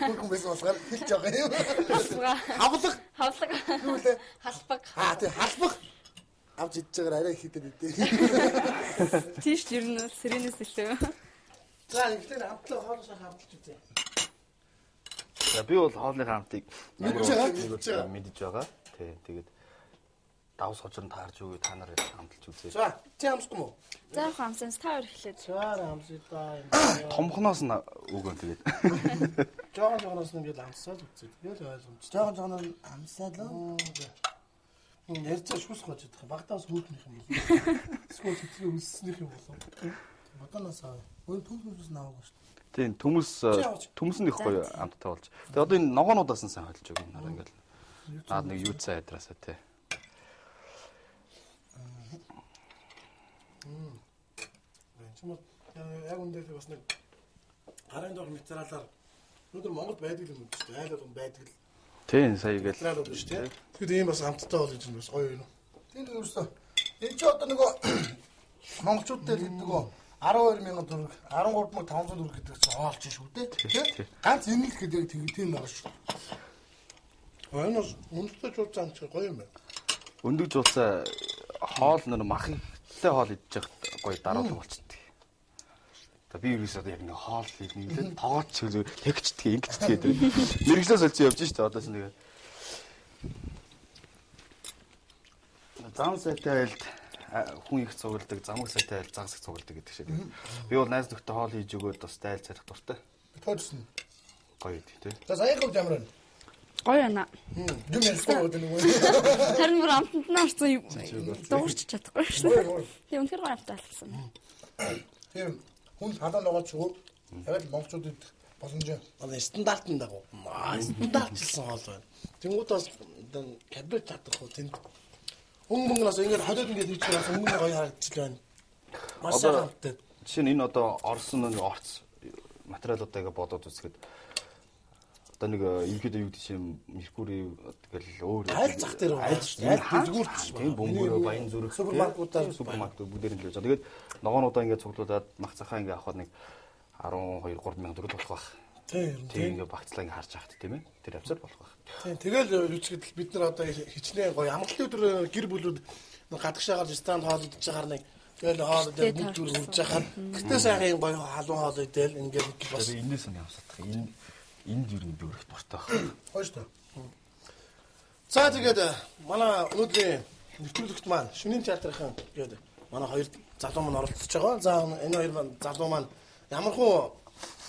хөрхөн байсан болохоор хэлж байгаа юм. Хавлага. Хавлага. Юу лээ? Халбаг. Аа тий халбаг авч идж байгаа арай их хитэд идэ. Тийш л ер нь бол сэрэнээс илүү. За ихлээр амтлаа хоолоо сайхан амталж үзье. За би бол хоолныхаа амтыг Мэдж байгаа, мэдж байгаа. мэдж байгаа. Тий, тэгээд давс хожрон таарж үгүй та нар амталж үзье. За чи амсахгүй мó? За яг амсан та хоёр эхлээд. За амсъя да. Томхноос нь өгөн тэгээд. Жохон жохоноос нь ингээд амсаад үзье. Тэгэл ойлгомжтой. Жохон жохон амсаад л. Ярьж шүүс гоож идэх. Багтаас хүүхнийх юм болов. Эсвэл тэтгэл үлсснийх юм болов. Будаанаас аваа. Өөр төмс нь аваагүй шүү дээ. Тийм, төмс нь их гоё амттай болж. Тэгээд одоо энэ ногоонуудаас нь сайн холж өгнө. Нараа ингээд наад нэг юу цай адраасаа тий. Энэ ч юм уу яг үндэ бас нэг гарын доор материалаар өнөөдөр Монголд байдаг юм шүү дээ. Айл болгон байдаг л Тийм, сая гээл. материалууд шүү дээ. Тэгэхэд ийм бас амттай бол гэж бас гоё юм. Тийм өөрөөсөө энэ чи одоо нөгөө монголчууд дээр нөгөө 12000 төгрөг 13500 төгрөг гэдэг чинь хоолч шүү дээ. Тэ? Ганц энэ л гэдэг тийм байгаа шүү. Энэ бас үнэтэй жуулцаа амтчих гоё юм байна. Өндөг жуулцаа хоол нэр мах ихтэй хоол идэж явахад гоё даруулга болчихдог. Одоо би ерөөсөө яг нэг хоол идэх нэг тоогооч зүгээр тэгчдэг ингэчдэг гэдэг. Мэргэжлээ солилцсон явж штэ одоо ч нэг. Зам сайтай айлд хүн их цугладаг, замаг сайтай айл загас их цугладаг гэдэг шиг. Би бол найз нөхдөд хоол хийж өгөөд бас айл царих дуртай. Тоодсон. Гоё идэг тий. За саяхан хувьд ямар байна? Гоё байна. Юм ярихгүй байгаа нэг үү? Харин бүр амтанд нь орсон юм. Дуурч чадахгүй шүү. Тийм үнэхээр гоё амттай болсон. Тийм хүн халуун ногооч шүү. Яг л монголчууд идэх боломжтой. Одоо стандартын дагуу. Стандартчилсан хоол байна. Тэнгүүд бас одоо кабрет чадах уу тэнд. Өнгө мөнгнөөс ингээд холиод ингээд хийж байгаа өнгө нь гоё харагдчихлаа байна. Маш сайн амттай. Жишээ нь энэ одоо орсон нэг орц материалуудаа ингээ бодоод үзэхэд одоо нэг ерөнхийдөө юу гэдэг чинь Меркури тэгэл өөр Айл зах дээр айл айл дэлгүүрч тийм бөмбөрөө баян зүрх супермаркетуудаар супермаркет бүгдээр нь л байж байгаа. Тэгээд ногоонуудаа ингээ цуглуулад мах захаа ингээ авахад нэг 12 3 мянган төгрөг болох байх. Тийм Тийм ингээ багцлаа ингээ харж байхад тийм ээ. Тэр авсаар болох байх. Тийм тэгэл юуцгэд бид нар одоо хичнээн гоё амралтын өдөр гэр бүлүүд гадагшаагаар ресторанд хоол идэж байгаа нэг тэгэл хоол идэл бүгд зүрх хурж байхаар гэтээ сайхан юм гоё халуун хоол идэл ингээд бас Би энэс нь явсадах. Энэ энд юу нэг дөрөх дуртай байх. Гоё шүү дээ. За тэгээд манай өнөөдрийн нэвтрүүлэгт маань шөнийн театрын гээд манай хоёр залуу маань оролцож байгаа. За энэ хоёр маань залуу маань ямар хуу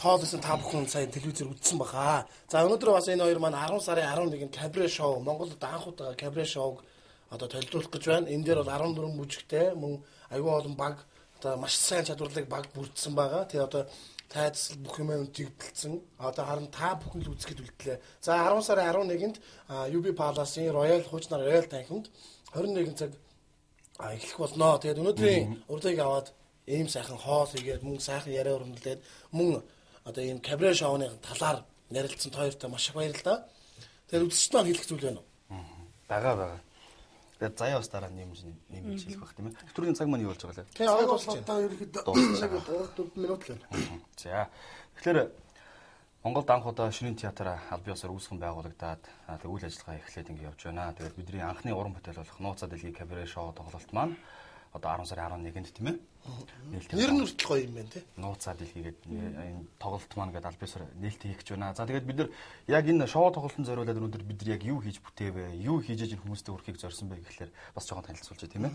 хоол исэн та бүхэн сая телевизээр үзсэн баха. За өнөөдөр бас энэ хоёр маань 10 сарын 11-нд кабре шоу Монголд анх удаага кабре шоуг одоо төлөвлөх гэж байна. Энэ дээр бол 14 бүжигтэй мөн аюул олон баг одоо маш сайн чадварлаг баг бүрдсэн байгаа. Тэгээ одоо тайцал бүх юм жигдэлсэн. Одоо харин та бүхэн л үзэхэд үлдлээ. За 10 сарын 11-нд UB Palace-ийн Royal хуучнаар Royal танхимд 21 цаг эхлэх болно. Тэгээд өнөөдрийн урдыг аваад ийм сайхан хоол хийгээд мөн сайхан яриа өрнөлээд мөн одоо ийм кабре шоуны талаар ярилцсан та хоёртой маш их баярлалаа. Тэгээд үзэгчд маань хэлэх зүйл байна уу? Бага бага. Тэгээд заяа бас дараа нэмж хэлэх байх тийм ээ. Нэвтрүүлгийн цаг маань юу болж байгаа лээ? Тэгээ одоо дуусч байна. Ерөнхийдөө 3-4 минут л байна. За. Тэгэхээр Монголд анх удаа шөнийн театр аль биесээр үүсгэн байгуулагдаад тэг үйл ажиллагаа эхлээд ингэ явж байна. Тэгээд бидний анхны уран бүтээл болох Нууцаа дэлхий кабаре шоу тоглолт маань одоо 10 сарын 11-нд тийм ээ. Нээлттэй. Нэр нь хүртэл гоё юм байна тий. Нууцаа дэлхий гэдэг энэ тоглолт маань гэдэг аль биесээр нээлттэй хийх гэж байна. За тэгээд бид нар яг энэ шоу тоглолтод зориулаад өнөөдөр бид нар яг юу хийж бүтээвэ, юу хийж ээж хүмүүстэй хүрэхийг зорьсон бэ гэхлээр бас жоохон танилцуулж тийм ээ.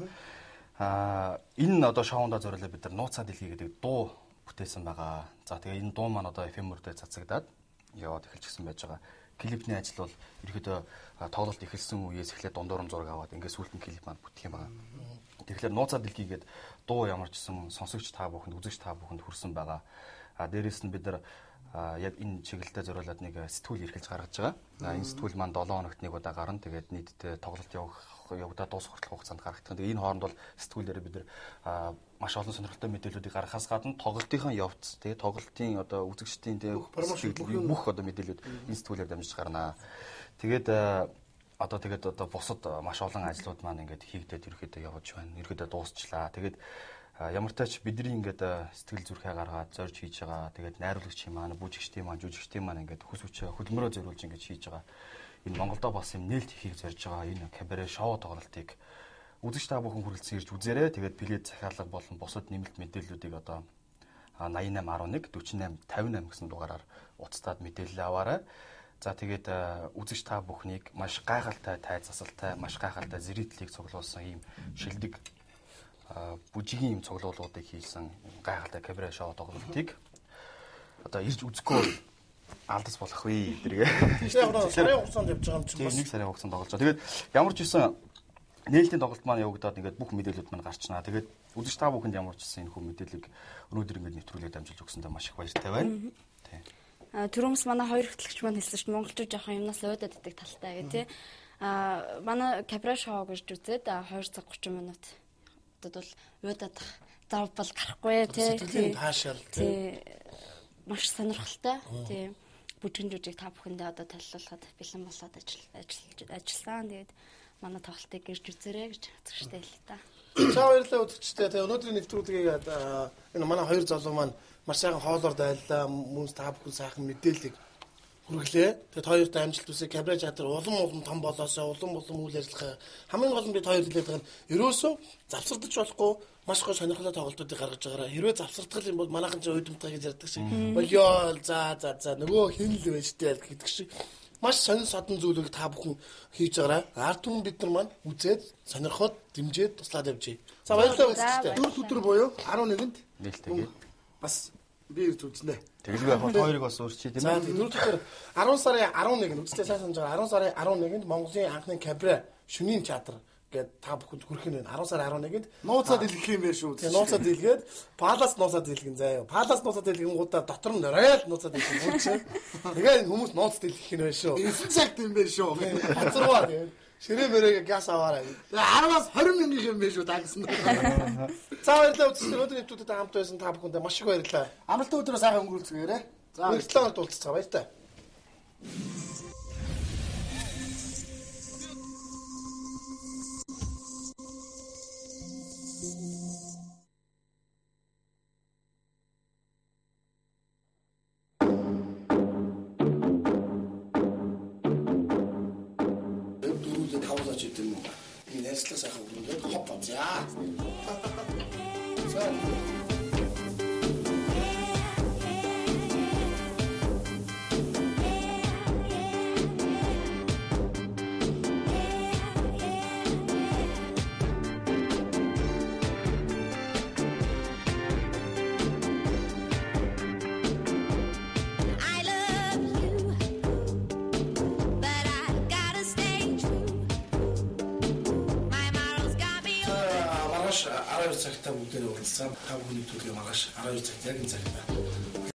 Энэ одоо шоундаа зориулаад бид нар Нууцаа дэлхий гэдэг дуу бүтээсэн байгаа. За тэгээ энэ дуу маань одоо FM мөрдөө цацагдаад яваад эхэлчихсэн байж байгаа. Клипний ажил бол ерөөдөө тоглолт эхэлсэн үеэс эхлээд дундуурам зураг аваад ингээд сүүлд нь клип маань бүтэх юм байна. Тэгэхээр Нууцаа дэлхий гээд дуу ямар ч гэсэн сонсогч та бүхэнд, үзэгч та бүхэнд хүрсэн байгаа. А дээрэс нь бид нар яг энэ чиглэлдээ зориулаад нэг сэтгүүл эрхэлж гаргаж байгаа. Энэ сэтгүүл маань 7 хоногт нэг удаа гарна. Тэгээд нийтдээ тоглолт явагдаад дуусах хүртэл хугацаанд гаргагдах. Тэгээд энэ хооронд бол сэтгүүлээрээ бид нар маш олон сонирхолтой мэдээллүүдийг гаргахаас гадна тоглолтынхаа явц, тэгээд тоглолтын одоо үзэгчдийн тэгээд бүх одоо мэдээллүүд энэ сэтгүүлээр дамжиж гарна. Тэгээд одоо тэгээд одоо бусад маш олон ажлууд маань ингээд хийгдээд ерөөхдөө явж байна. Ерөөхдөө дуусчлаа. Тэгээд ямар тач бидний ингээд сэтгэл зүрхээ гаргаад зорж хийж байгаа. Тэгээд найруулагч маань, бүжигчдийн маань, жүжигчдийн маань ингээд хүс хүчээ хөдөлмөрөө зориулж ингээд хийж байгаа. Энэ Монголдо бас юм нээлт хийхийг зорж байгаа. Энэ кабаре шоу тоглолтыг үзэгч та бүхэн хүрэлцэн ирж үзээрэй. Тэгээд билет захиалга болон бусад нэмэлт мэдээллүүдийг одоо 88 11 48 58 гэсэн дугаараар уцтаад мэдээлэл аваарай. За тэгээд үзэгч та бүхнийг маш гайхалтай тайз засалтай, маш гайхалтай зэрэтлийг цуглуулсан ийм шилдэг бүжигийн юм цуглуулгуудыг хийсэн гайхалтай кабаре шоу тоглолтыг одоо ирж үзэхгүй бол алдас болох вэ зэрэг. Тэгэхээр сарын хугацаанд явж байгаа юм чинь бас 1 сарын хугацаанд тоглож байгаа. Тэгээд ямар ч үсэн нээлтийн тоглолт маань явагдаад ингээд бүх мэдээлэлүүд маань гарчнаа. Тэгээд үзэгч та бүхэнд ямар ч үсэн энэ хүү мэдээллийг өнөөдөр ингээд нэвтрүүлгээр дамжуулж өгсөндөө маш их баяртай байна. Тий. Түрүүмс манай хоёр хөтлөгч маань хэлсэн шүү дээ. Монголчууд жоохон юмнаас уйдаад идэх талтай гэх тий. Манай кабаре шоу гэж үзээд 2 цаг 30 минут одоо бол уйдах зав бол гарахгүй тий. Сэтгэлийн таашаал тий. Маш сонирхолтой тий. Бүжгэн жүжиг та бүхэндээ одоо таллуулахад бэлэн болоод ажилласан. Тэгээд манай тоглолтыг ирж үзээрэй гэж үзэгчтэй хэлье та. За баярлалаа үзэгчдээ. Тэгээ өнөөдрийн нэвтрүүлгийг энэ манай хоёр залуу маань маш сайхан хоолоор дайллаа. Хүмүүс та бүхэн сайхан мэдээллийг хүргэлээ. Тэгээд хоёрт амжилт хүсье. Кабаре театр улам том болоосоо, улам үйл ажиллагаа. Хамгийн гол нь бид хоёр хэлээд байгаа нь ерөөсөө завсардаж болохгүй маш гоо сонирхолтой тоглолтуудыг гаргаж байгаараа. Хэрвээ завсардгал юм бол манайхан ч уйдамтай гэж ярьдаг шиг. Болёо за за за нөгөө хин л байж тээ гэдэг шиг. Маш сонин содон зүйлийг та бүхэн хийж байгаараа. Ард түмэн бид нар маань үзээд сонирхоод дэмжиж туслаад явжээ. За баярлалаа үзэгчдээ. 4 өдөр буюу 11-нд нээлттэй бас би ирж үзнэ. Тэгэлгүй яг хоёрыг бас өөрчий тийм ээ. За 4 өдөр 10 сарын 11-нд үзлээ сайн санаж байгаа. 10 сарын 11-нд Монголын анхны кабаре шөнийн театр гээд та бүхэнд хүрэх нь байна. 10 сарын 11-нд нууцаа дэлгэх юм байна шүү. Тэгээ нууцаа дэлгээд палас нууцаа дэлгэн заяа. Палас нууцаа дэлгэнгуудаа дотор нь роял нууцаа дэлгэн үрчээ. Тэгээ энэ хүмүүс нууц дэлгэх нь байна шүү. 9 цагт юм байна шүү. Хоцорваа тэгээ. Ширээ мөрөөг газ аваарай. Тэгээ 10-аас 20 мянган юм байна шүү та гэсэн. За баярлалаа үзэгчдээ. Өнөөдрийн нэвтрүүлэгт хамт байсан та бүхэндээ маш их баярлалаа. Амралтын өдрөө сайхан өнгөрүүлцгээгээрэй. За 7 хоногт уулзцгаа баяртай. Сайхан өнгөрүүлээд хоп за. За. I love you, but I gotta stay true. My morals got me over. Маргааш 12 цагта бүгдээрээ уулзсан. Та бүхний төлөө маргааш 12 цагт яг энэ цагта.